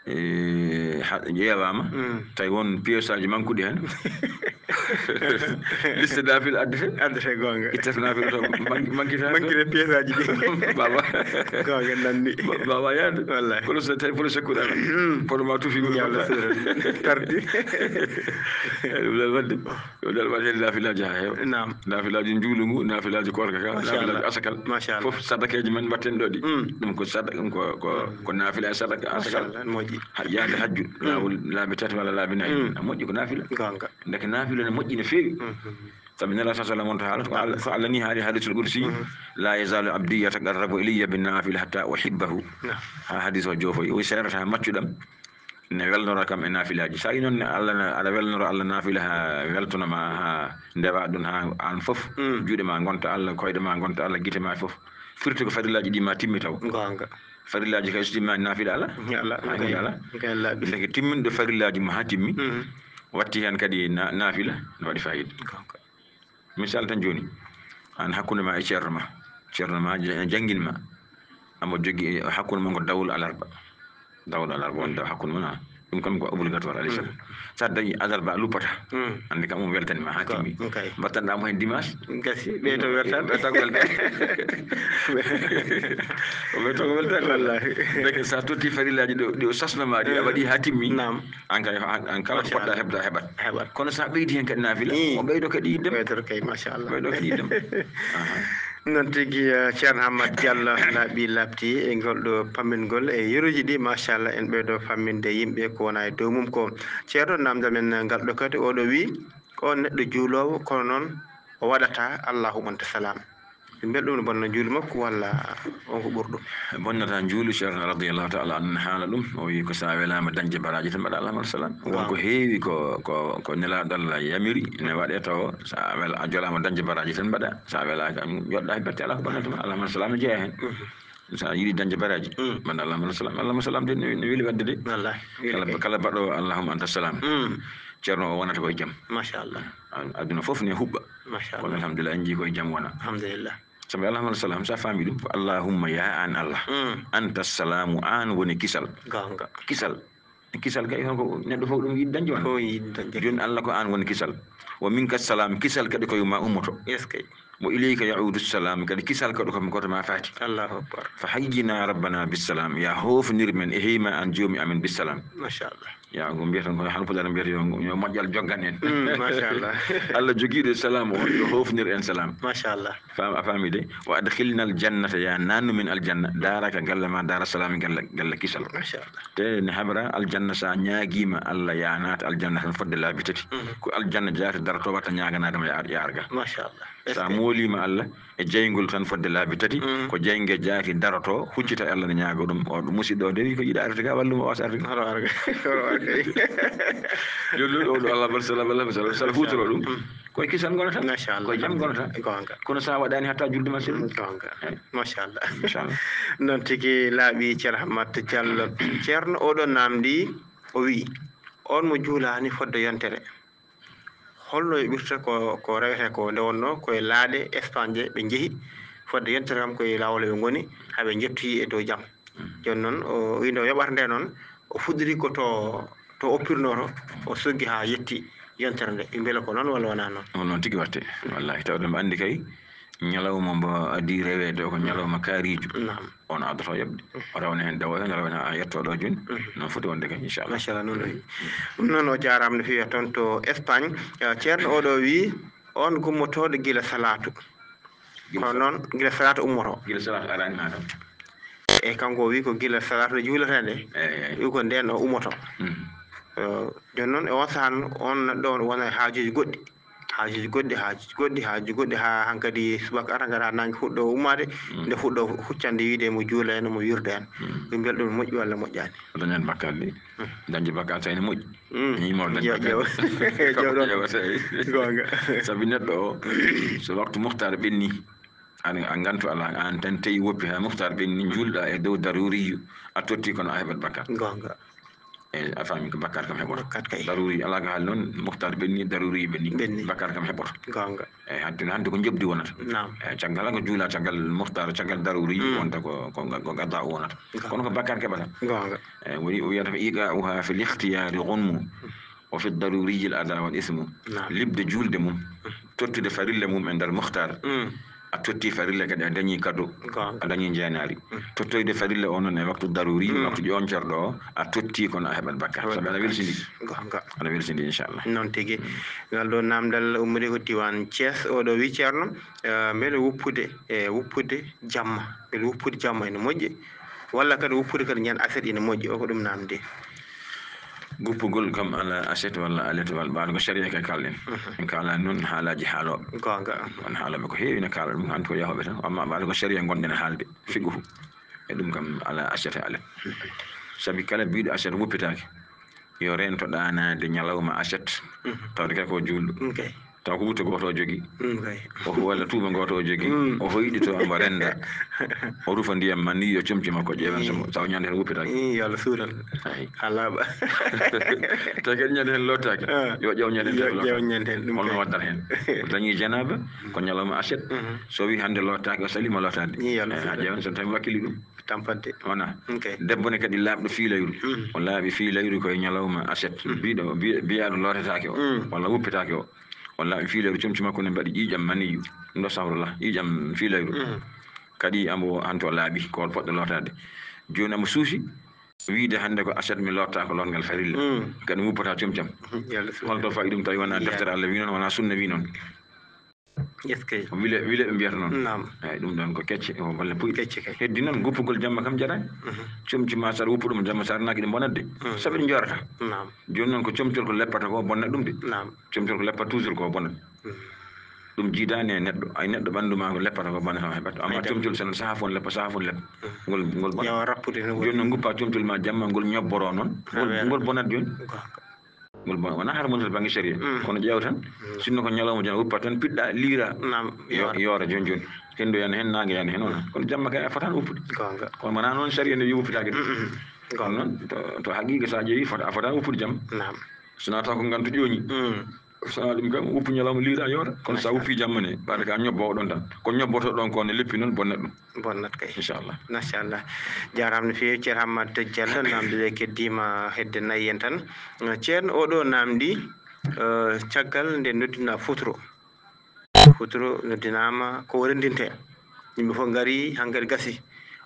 e, ha, ƴeewaama, mm, tawi won pièce aji manquuɗi heen. Liste naafila addete. Addete, goonga. Ittata naafila to, man-, manquita to. Manquita pièce aji ɗi. Baba. Goonga, nanni. Ba-, baba yaade. Wallaahi. Kono so tawi polo secours aɗa. Mm. Polo ma tufi. Yalla sura. Tardi. Ɗum ɗon waɗde. Yo Dal waɗ heen naafilaaji haa heewa. Naam. Naafilaaji njuulu ngu, naafilaaji koorka ka, machallah, naafilaaji asakal. Machallah. Fof sadakeeji men mbaɗten ɗo ɗi. Mm. Ɗum ko sada-, ɗum ko, ko, mm, ko naafila e sadaka, asakal. Machallah, moƴƴi. Ha-, yaade hajju, mm, laawol laabi tati walla laabi nayi. Mm. A moƴƴi ko naafila. Goonga. Ndeke naafila ne moƴƴi no feewi. Mm. Sabi Nelaaɗo sallallahu alayhi wa sallam wonta haala, ko Allah, ko Allah ni haali hadiisul qudsi, mm, "La yazaalu abdi yataqarrabu ilayya bin naafila hatta uhibbahu." Naam. Ha hadiis o joofoyi, o wi seerata maccuɗam ne welnora kam e naafilaaji. So a yii noon ne Allah na, aɗa welnora Allah naafila haa weltono ma, haa ndewa ɗum, haa aan fof, mm, juuɗe ma ngonta Allah, koyɗe ma ngonta Allah, gite ma fof. Firti ko farillaaji ɗi ma timmi taw. Goonga. Farillaaji kay so timmaani, naafila alaa. Alaa, alaa. Ndeke timminɗo farillaaji mum haa timmi, watti heen kadi na-, naafila, no waɗi faayiida. Misal tan jooni, aan hakkunde ma e ceerno ma, ceerno ma ja-, janngin ma, omo jogii hakkunde mon ko dawol alarba. Dawol alarba wonde hakkunde mon, a, ɗum kam ko obligatoire, alayhi salam. So a dañii alarba, a luppata. Annde kam omo weltani ma haa timmi. Mbattanɗaa mo heen dimanche. Gasi, ɓeyto weltaade. Ɓeyto ko weltaade. O ɓeyto ko weltaade. Wallaahi. Ndeke so a totti farillaaji ɗo, ɗi o sasno ma ɗi, a waɗi haa timmi. Naam. Aan kay, aan, aan kala ko poɗɗa heɓde, a heɓat. Heɓat. Kono so a ɓeydi heen kadi naafila, o ɓeydo kadi yiɗde ma. Ɓeydoto kay, machallah. Ɓeydo kadi yiɗde ma. Aha. Noon tigi, eh, Ceerno Hammat Diallo laaɓi laaɓti e ngol ɗo pammingol e yeruuji ɗi, machallah, en ɓeydo famminde yimɓe ko wona e dow mum ko. Ceerno, naamndal men ngal ɗo kadi, oɗo wi, ko neɗɗo juuloowo, kono noon o waɗata Allahumma anta salam. Mbel ɗum no bonna juulu makko walla on ko ɓurɗo? Bonnata juulu, Ceerno radiyallahu ta'ala anhu haala ɗum, o wi ko so a welaama dañde baraaji tan mbaɗa Allahumma salam. Won ko heewi ko, ko, ko Nelaaɗo Allah yamiri ne waɗe taw so a wel-, a jolaama dañde baraaji tan mbaɗa, so a welaaka, joɗɗa he bette, alaa ko bonnata ma, Allahumma salam ne jeyaa heen. So a yiɗi dañde baraaji, mbaɗa Allahumma salam. Allahumma salam de no, no weli waɗde de. Wallaahi, weli kay. Kala, kala baɗɗo Allahumma anta salam. Ceerno o wonata koye jam. Machallah. A-, aduna fof ne huɓɓa. Machallah. Kono alhamdulillah, en njii koye jam wona. Alhamdulillah. Sabi Allahumma salam, so a faami ɗum, ko Allahumma, ya aan Allah. Anta salaamu, aan woni kisal. Goonga. Kisal. Kisal kay, hol ko neɗɗo fof ɗum yiɗi dañde wona? Ko yiɗi dañde. Jooni Allah ko aan woni kisal. Wa minka salam, kisal kadi koye ma ummoto. Yes kay. Wa ilayka ya'udu salam, kadi kisal kadi ko, ko to ma faati. Allahu akbar. Fa hayyina rabbana bis salam, ya hoofinir men e heyma aan joomi amen bis salam. Machallah. Ya, ko mbiyata ko, hano Pulaar mbiyata yo, yo moƴƴal joggan en. Mm, machallah. Allah jogiiɗo salam o, yo hoofinir en salam. Machallah. Faam-, a faami de? Wa adkhilna al jannata, ya naannu min aljanna, daaraka galle ma, daara salami galle, galle kisal. Machallah. Te ne habra aljanna, so a ñaagiima Allah ya naata aljanna tan fodde laabi tati. Mhm. Ko aljanna jaati daroto watta ñaaganaade ma yaar-, yaarga. Machallah. So a mooliima Allah e jeyngol tan fodde laabi tati, mm, ko jeynge jaati daroto, huccita e Allah ne ñaago ɗum. O ɗum musiɗɗo o de wi ko yiɗa arde ga, wallu mo wasa arde ga. Horo arde ga. Horo arde ga. Yo lolu o ɗo Allah bar salam, Allah bar salam, sala hutoro ɗum. Mm. Koye kisal ngonata. Machallah. Koye jam ngonata. Goonga. Kono so a waɗaani hatta julde ma selli. Mm, goonga. Eyi. Machallah. Machallah. Noon tigi laaɓi, Ceerno Hammat Diallo. Ceerno, oɗo naamndi, o wi'i, on mo juulaani fodde yontere, holno yoɓirta ko, ko rewete ko? Nde wonnoo koye laaɗe Espagne ɓe njehi, fodde yontere kam koye laawol ɓe ngoni, haa ɓe njettoyi e dow jam. Mm. Jooni noon, o wiyi nde o yoɓata nde noon, o fuɗɗori ko to, to oppirnoo to, o soggi haa yetti yontere nde. Ɓe mbela ko noon walla wonaa noon? On noon tigi waɗte. Wallaahi, tawde mbo anndi kay, ñalawma mbo adii reweede o ko ñalawma kaariijo. Naam. On addoto yoɓde. O rawane heen dawo heen, rawane haa yetto ɗo jooni. Mhm. Noon foti wonde kay, inchallah. Machallah, noon o wi. Ɗum noon o jaaraama no feewi toon to Espagne. Eh, Ceerno oɗo wi, on gummotooɗo gila salaatu. Gila. Kono noon, gila salaatu ummoto. Gila salaatu araani maa kam. E kanko o wi ko gila salaatu nde juuletee nde. Eyi, eyi. Wi ko ndeen o ummoto. Mhm. Eh, jooni noon, e on sahan, on neɗɗo on wona e haajuuji goɗɗi. Haajuuji goɗɗi, haajuuji goɗɗi, haajuuji goɗɗi, haa hankadi subaka ara, ngara naange fuɗɗo ummaade, mm, nde fuɗɗo huccande, wiide mo juula en, mo wirda en. Mm. Ɓe mbiyata ɗum moƴƴi walla moƴƴaani? O dañat bakkaat de. Mm. Dañde bakkaat tawi ne moƴƴi. Mm. Ñiimo dañde bakkaat. Jaw-, jaw-, jaw-, jaw-, jaw-, goonga. Sabi neɗɗo o, so waktu muxtaar ɓenni, an, a ngantu alaa, aan tan tawi woppi haa muxtaar ɓenni, njuulɗa e dow daruriyu, a totti kono a heɓat bakkaat. Goonga. Eyi, a faami ko bakkaat kam heɓoto. Bakkaat kay. Daruri, alaa ko haali noon, muxtaar ɓenni, daruri ɓenni. Ɓenni. Bakkaat kam heɓoto. Goonga. Eyi, hannde, hannde ko njoɓdi wonata. Naam. Eyi, caggal ko juula, caggal muxtaar, caggal daruri, mm, wonta ko, ko, ko qada wonata. Goonga. Kono ko bakkaat keɓata. Goonga. Eyi, woni o wiyata ko iqa'uha fil ikhtiyari gunmu, wa fi daruriyil ada wal ismu. Naam. Liɓde juulde mum, mm, tottude farilla mum e nder muxtaar. Mm. A totti farilla kadi, a dañi kado, goonga, a dañi njeenaari. Mm. Tottoyde farilla o noon e waktu daruri, mm, waktu ƴooncorɗo o, a totti kono a heɓat bakkaat. Heɓat bakkaat. Sabi aɗa welsindi. Goonga. Aɗa welsindi, inchallah. Noon tigi. Mm. Ngal ɗo naamndal ummori ko diiwaan Thiès. Oɗo wi, Ceerno, eh, mbele woppude, e woppude jamma, mbele woppude jamma ene moƴƴi? Walla kadi woppude kadi ñande aset ene moƴƴi? O ko ɗum naamndi. Guppugol kam alaa aset walla alet walla ɓaaɗo ko sariya ka kalɗen. Mhm. En kaalani noon haalaaji haalooɓe. Goonga. Won haalooɓe ko heewi ne kaala ɗum, en tout ko yahooɓe tan. Amma ɓaaɗo ko sariya ngonɗen haalde, fiqhu. E ɗum kam alaa aset e alet. Sabi kala biiɗo aset woppitaake, yo reento ɗaanaade ñalawma aset. Mhm. Tawde kay ko juulɗo. Ok. Taw ko wutto gooto o jogii. Mm, kay. O walla tuuba gooto o jogii. Mm. O hoyɗi to omo rennda. O rufa ndiyam man ni yo comci makko ƴeewen so, mm, taw ñande heen wuppitaaki. Mm, yo Allah suuran. Ay. Haa laaɓa. Tawi kadi ñande heen lootaaki. Ah. Yo ƴeew ñande heen. Yo ƴeew ñande heen, ɗum kay. Holno waddata heen? O dañii janaaba, ko ñalawma aset. Mhm. So wii hannde lootaaki, o salii ma lootaade. Mm, yo Allah suuran. Eh, a ƴeewan so tawi wakkili ɗum. Tampante. Wona. Ok. Debbo ne kadi laaɓɗo fiilayru. Mm. O laaɓi fiilayru koye ñalawma aset. Mm. Biiɗo, bi-, biyaaɗo lootetaake o, mm, walla wuppetaake o. O laaɓi fiilayru, comci makko ne mbaɗi ƴiiƴam maniyu. Ɗum ɗo sawro la, ƴiiƴam fiilayru. Mm. Kadi ambo hanto laaɓi, ko poɗɗo lootaade. Jooni ambo suusi, wiide hannde ko aset mi lootta ko lootngal farilla. Mm. Kadi mi wuppata comcam. Yo Allah suuran. Holto fawi ɗum tawi wona, iya, deftere Allah wi noon, wona sunna wi noon? Est-ce que wile, wile ɓe mbiyata noon. Naam. Eeyi, ɗum ɗoon ko kecce, ko golle puyɗe. Kecce kay. Heddi noon, guppugol jamma kam jaɗaani. Mhm. Comci ma, so aɗa wuppa ɗum jamma, so a reenaaki ɗi mbonat de. Mhm. Sabu ɗi njoorata. Naam. Jooni noon ko comcol ko leppata ko bonnat ɗum de. Naam. Comcol ko leppata toujours ko bonnat. Mhm. Ɗum jiidaani e neɗɗo. Ay, neɗɗo ɓanndu ma ko leppata ko bonnata ma heɓat. Amma comcol so sahaa fof leppa, sahaa fof leppa. Mhm. Ngol, ngol bonnat. Yawa rappude no. Jooni noon guppa comcol ma jamma ngol ñobboro noon. Ngol, ngol bonnat jooni. Goonga. Ngol bon, wonaa hara wonata bannge sariya. Mm. Kono ƴeew tan, mm, sinno ko ñalawma, jooni a wuppat tan, piɗɗa, liira. Naam, yo-, yoora. Yoora jooni jooni. Henndu yana heen, naange yana heen, wona. Kono jamma kay a fotaani wuppude. Goonga. Kono wonaa noon sariya nde wi wuppitaake de. Mm, mm. Kono noon, to, to haqiiqa so a ƴeewi, fota-, a fotaani wuppude jamma. Naam. So wonaa taw ko ngantu ƴooñi. Mm. So wonaa ɗum kam, wuppu ñalawma, liira, yoora. Kono so a, machallah, wuppi jamma ne, ɓaade ka ñobbo o ɗon tan. Ko ñobboto ɗon ko ne leppi noon, bonna ɗum. Bonnat kay. Inchallah. Machallah. Jaaraama no feewi, Ceerno Hammad Diallo, naamnde ɗe keddiima hedde nayi en tan. Ceerno, oɗo naamndi, eh, caggal nde noddinaa futuro. Futuro noddinaama, ko o renndintee? Yimɓe fof ngarii, hankadi gasi.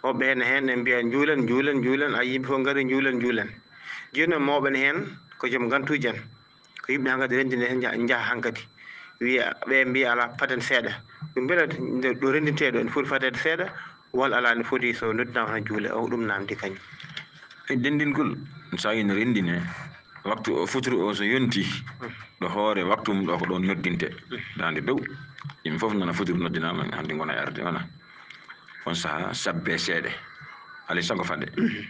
Woɓɓe heen, heen ne mbiya, "Njuulen, njuulen, njuulen." A yimɓe fof ngarii, "Njuulen, njuulen." Jooni noon, mawɓe ne heen, ko joom ngantuuji en. Ko yimɓe hankadi renndinde heen, nja-, njaha hankadi. Wiya, ɓe mbiya, "Alaa, faden seeɗa." Ɗum mbela nde ɗo renndintee ɗo, ene foti fadeede seeɗa, walla alaa, ene foti so noddinaama tan juule, o ɗum naamndi kañum. E denndingol, so a ina renndine, waktu o futuro o so yonti, mm, ɗo hoore waktu mum ɗo ko ɗoon noddinte, mm, daande dow. Yimɓe fof nana futuro noddinaama, hannde ngona e arde, wona. On sahaa, sabbe seeɗa. Alaa e sago fade. Mhm.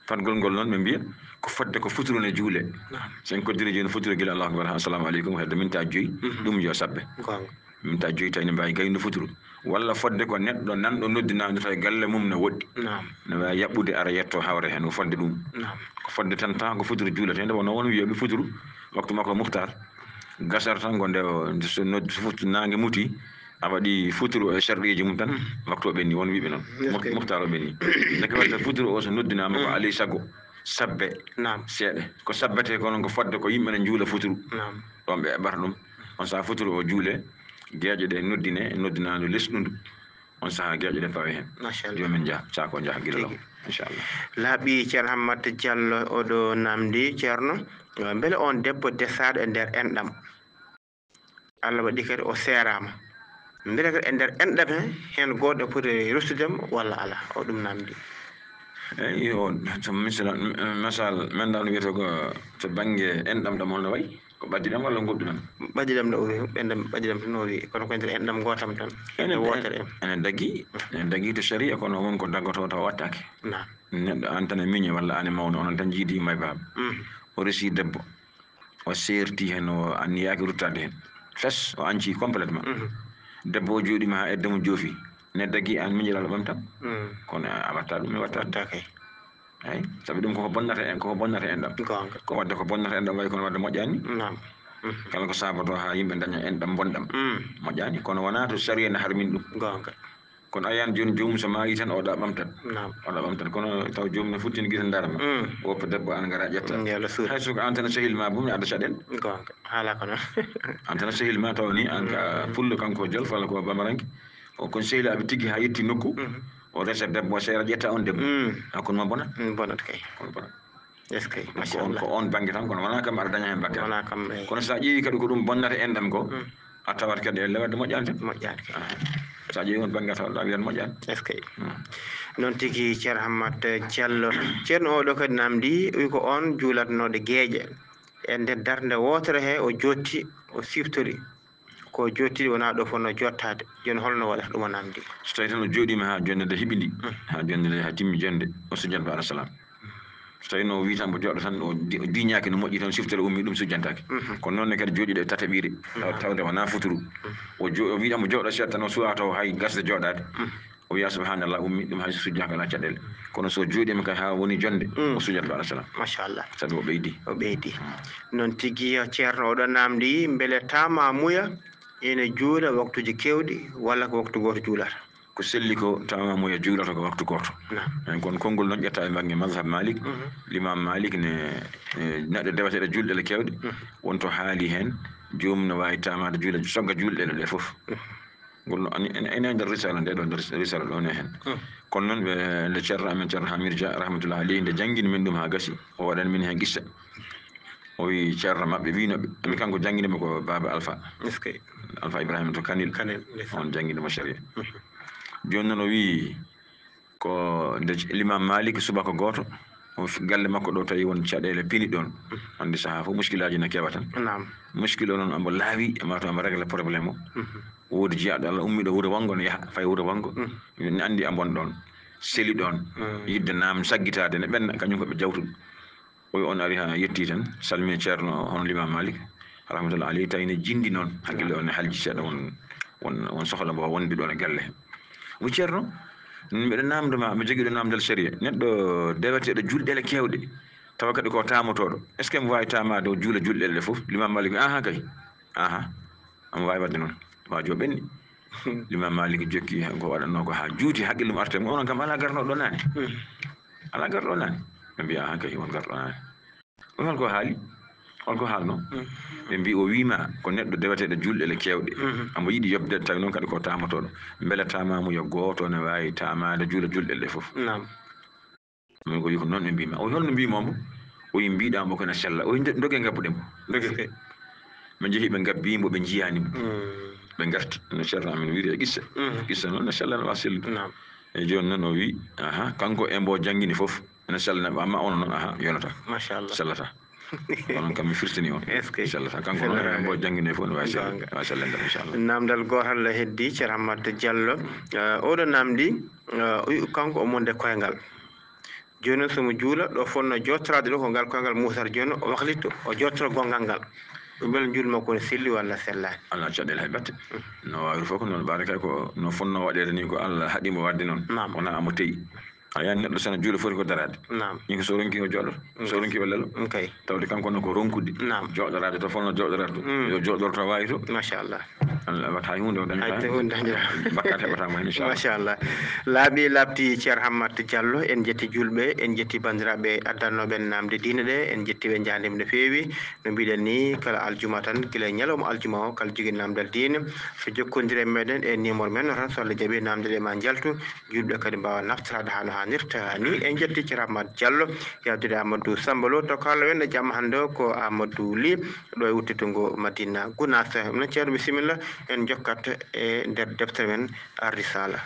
Fadgol ngol noon, ɓe mbiya, ko fodde ko futuro ne juule. Naam. So en koddiri jooni futuro gila Allahu akbar, haa assalamu aleykum, hedde minta joyi, mhm, ɗum yo sabbe. Goonga. Minta joyi tawi ne mbaawi gaynude futuro. Walla fodde ko neɗɗo nanɗo noddinaande tawi galle mum ne woɗɗi. Naam. Ne waawi yaɓɓude ara yetto hawre heen, ko fodde ɗum. Naam. Ko fodde tan, tan ko futuro juuletee, nde wonno won wiyooɓe futuro, waktu makko muhtar. Gasata tan ko nde o, so noddi, so futu naange muti, a waɗi futuro e sharɗiiji mum tan, mm, waktu o ɓenni, won wiɓe noon. Est-ce que muhtaar o ɓenni. Ndeke waɗata futuro o so noddinaama ko, mm, alaa e sago sabbe, naam, seeɗa. Ko sabbetee ko noon ko fodde ko yimɓe ne njuula futuro. Naam. Ɗoon ɓe eɓata ɗum. On sahaa futuro o juule, geeƴe ɗe noddine, noddinaandu lesɗundu. On sahaa geeƴe ɗe pawe heen. Machallah. Jooni min njaha, saako njaha gila law. Tigi. Inchallah. Laaɓi Ceerno Hammad Diallo, oɗo naamndi, Ceerno, mbele on debbo desaaɗo e nder enɗam? Allah waɗi kadi o seeraama. Mbele kadi e nder enɗam he, heen gooto foti ruttudemo walla alaa? O ɗum naamndi. Eyi, o, to misal, misal, men ɗam wiyata ko to bannge enɗam ɗam holno wayi? Ko ɓaddiɗam walla goɗɗuɗam? Ɓaddiɗam ɗo o wi, ɓenɗam, ɓaddiɗam tan o wi, kono ko e nder enɗam gootam tan. Ene, e wootere en. Ene dagi, ene dagi to sharia, kono won ko daggotoo taw wattaake. Naam. Neɗɗo aan tan e miñe walla aan e mawɗo, onon tan njiidi may baaba. Mm. O resi debbo. O seerti heen, o anniyaaki ruttaade heen. Fes, o añci complètement. Mhm. Debbo o jooɗiima haa edda mum joofi. Ne dagi aan miñiraaɗo ɓamtam. Mm. Kono a watta ɗum, mi watta. Watta kay. Eyi, sabi ɗum koko bonnata en, koko bonnata enɗam. Goonga. Ko wadde ko bonnata enɗam wayi kono wadde moƴƴaani. Naam. Mhm. Kala ko saabotoo haa yimɓe ndaña enɗam bonɗam. Mm. Moƴƴaani, kono wonaa to sariya ne harmin ɗum. Goonga. Kono a yahan jooni joomum so maayi tan, oɗa ɓamtat. Naam. Oɗa ɓamtat. Kono taw joomum ne futtini gite ndaarma. Mm. Woppa debbo aan ngara ƴetta. Mm, yo Allah suur. Hay so ko aan tan sehil ma bum, aɗa caɗel. Goonga. Haala ko noon. Aan tan sehil ma taw ni, aan ka, mm, pullo, kanko jolof walla ko bamaranke. O kon sehilaaɓe tigi haa yetti nokku. Mhm. O resa debbo, seera ƴetta on debbo. Mm. A kon ma bona? Mm, bonat kay. Kon bona. Est-ce que, ko on, machallah, ko on bannge tan, kono wonaa kam aɗa daña heen bakkaat. Wonaa kam, eyi. Kono so a ƴeewi kadi ko ɗum bonnata enɗam ko, mm, a tawat kadi e lewatde moƴƴaani tan. Moƴƴaani kay. Aha. So a ƴeewi on bannge a tawat a wiyat moƴƴaani. Est-ce que? Mm. Noon tigi, Ceerno Hammad Diallo. Ceerno oɗo kadi naamndi, wi ko on juulatnooɗo geeƴe. E nder darnde wootere he o jootti, o siftori. Ko jooɗtiiɗo wonaa ɗo fotnoo jooɗtaade. Jooni holno waɗata ɗum o naamndi? So tawii tan o jooɗiima haa jonnde nde hiɓindii, mm, haa jonnde nde, haa timmi jonnde, o sujjat ba'da salaam. So tawii no o wii tan mbo jooɗo tan, o di-, o diñaaki no moƴƴi tan, siftere ummi ɗum sujjantaake. Mhm. Kono noon ne kadi jooɗiiɗo e tataɓiire, taw-, Mhm. tawde wonaa futuru. Mhm. O jo-, o wii tan mbo jooɗo seeɗa tan, o suwaa taw hay gasde jooɗaade. Mhm. O wiya subhanallah, ummi ɗum hay so sujjaaka alaa caɗeele. Kono so jooɗiima kay haa woni jonnde, Mm. o sujjat baɗa salam. Machallah. Sabi o ɓeydi. O ɓeydi. Mm. Noon tigi, Ceerno, oɗo naamndi, mbele taamaamuya ene juula waktuuji keewɗi walla ko waktu gooto juulata? Ko selli ko taamaamuya juulata ko waktu gooto. Naam. Eey, kono konngol noon ƴetta e bannge mazhab Malik. Mhm. L'imam Malik ne, e, neɗɗo deweteeɗo juulɗe ɗe keewɗe, Mhm. won to haali heen, joomum ne waawi taamaade juula, sogga juulɗe ɗe fof. Mhm. Ngol no ani-, ene, ene e nder risala nde ɗo, nder risala ɗo ne heen. Hmm. Kono noon ɓe, nde Ceerno amen, Ceerno Hamir Dia, rahmatullahi alayhi, nde janngini min ɗum haa gasi, o waɗani min heen qissa. O wi Ceerno maɓɓe wiino ɓe, mi kanko janngini mo ko Baaba Alfa. Est-ce que? Alfa Ibrahima to Kanel. Kanel, ndeysaan. On janngini mo sharia. Mhm. Jooni noon o wi ko nde Limam Malik subaka gooto, o fi-, galle makko ɗo tawi won caɗeele pini ɗoon. Mhm. Anndi sahaa fof muskilaaji ne keewa tan. Naam. Muskil o noon omo laawi, ma to omo régler problème o. Mhm. Woodi jiyaaɗo Allah ummiiɗo wuro wanngo no yaha, fayi wuro wanngo. Mhm. Ne anndi a mbon ɗoon, seli ɗoon, Mm. yiɗde naam saggitaade ne ɓenna, kañum ko ɓe jawtuɗo. O wi on ari haa yetti tan, salmini Ceerno hono Limam Malik, rahmatullahi alayhi, tawi ne jindi noon, hakkille o ne halji seeɗa, won, won, won sohla mbo wonde ɗoon e galle. O wi Ceerno, mbeɗa naamndo ma, mi jogii ɗo naamndal sariya. Neɗɗo deweteeɗo juulɗe ɗe keewɗe, tawa kadi ko taamotooɗo. Est-ce que mo waawi taamaade o juula juulɗe ɗe fof? Limam Malik wi, aha kay. Aha. Omo waawi waɗde noon. Waajo ɓenni. Limam Malik jokki ko waɗatnoo ko haa juuti, hakkille mum arti e mum. Onon kam alaa garnooɗo ɗo naane? Hmm. Alaa garɗo naane? Ɓe mbiya, "Ahan kay, won garɗo naane." Ɗum holko haali? Holko haalno? Hmm. Ɓe mbi, "O wiima ko neɗɗo deweteeɗo juulɗe ɗe keewɗe. Hmm. Omo yiɗi yoɓde, tawi noon kadi ko taamotooɗo. Mbele taamaamuya gooto ne waawi taamaade juula juulɗe ɗe fof?" Naam. Min ko wi ko noon ɓe mbiima. O wi, "Holno mbiima mbo?" O wi, "Mbiɗa mbo ko ene sella." O wi, "Nde-, ndoge ngabbuɗen mbo." Ndoge. Ɓe njehi ɓe ngabbii mbo, ɓe njiyaani mbo. Mm. Ɓe ngarti. No Ceerno amen wiyri e qissa. Mm. Qissa noon no sella, no waawi sellude. Naam. E jooni noon o wi, aha, kanko e mbo janngini fof, ene sella, amma ono noon, aha, yonata. Machallah. Sellata. Onon kam mi firtini on. Est-ce que? Sellata. Kanko noon e mbo janngini fof, no waawi sell-, Goonga. Waawi sellande, inchallah. Naamndal gootal la heddi, Ceerno Hammat Diallo. Eh, oɗo naamndi, eh, o wi kanko o monde koyngal. Jooni noon, so mo juula, ɗo fotnoo jooɗtoraade ɗo, ko ngal koyngal Muusar, jooni o waklitto, o jooɗtora gonngal ngal. O mbela njuul makko ne selli walla sellaani? Alaa caɗeele hay batte. Mm. No waawiri fof ko noon, mbaɗa kay ko no fotnoo waɗeede ni, ko Allah haɗi mo waɗde noon. Naam. Wonaa omo teyi. A yiyan neɗɗo so no juula foti ko daraade. Naam. Ni ko so ronki o jooɗo, so ronki o lelo. Mm, kay. Tawde kanko noon ko ronkude. Naam. Jooɗoraade to fotnoo jooɗoraade to. Mm. Yo jooɗor to waawi to. Machallah. Allah waɗat hay huunde o dañata. Hay huunde dañata. Bakkaat heɓataa mo heen, inchallah. Machallah. Laaɓi laaɓti, Ceerno Hammat Diallo, en njetti juulɓe, en njetti banndiraaɓe addannooɓe en naamnde diine ɗe, en njetti ɓe, njaarnii ɓe no feewi. No mbiɗen ni, kala aljuma tan, gila e ñalawma aljuma o, kala jogii naamndal diine, so jokkondire e meɗen e numéro men o tan, so Allah jaɓii naamnde ɗe ma njaltu, juulɓe kadi mbaawa naftoraade haa no haanirta ni. En njetti Ceerno Hammat Diallo, yawtude Amadou Samba Lo, to kala men e jamma hannde o ko Amadou Ly, ɗo e wuttitugol Madina Gounass. Min Ceerno, bisimilla, en njokkat e nder deftere men Ar-Risala.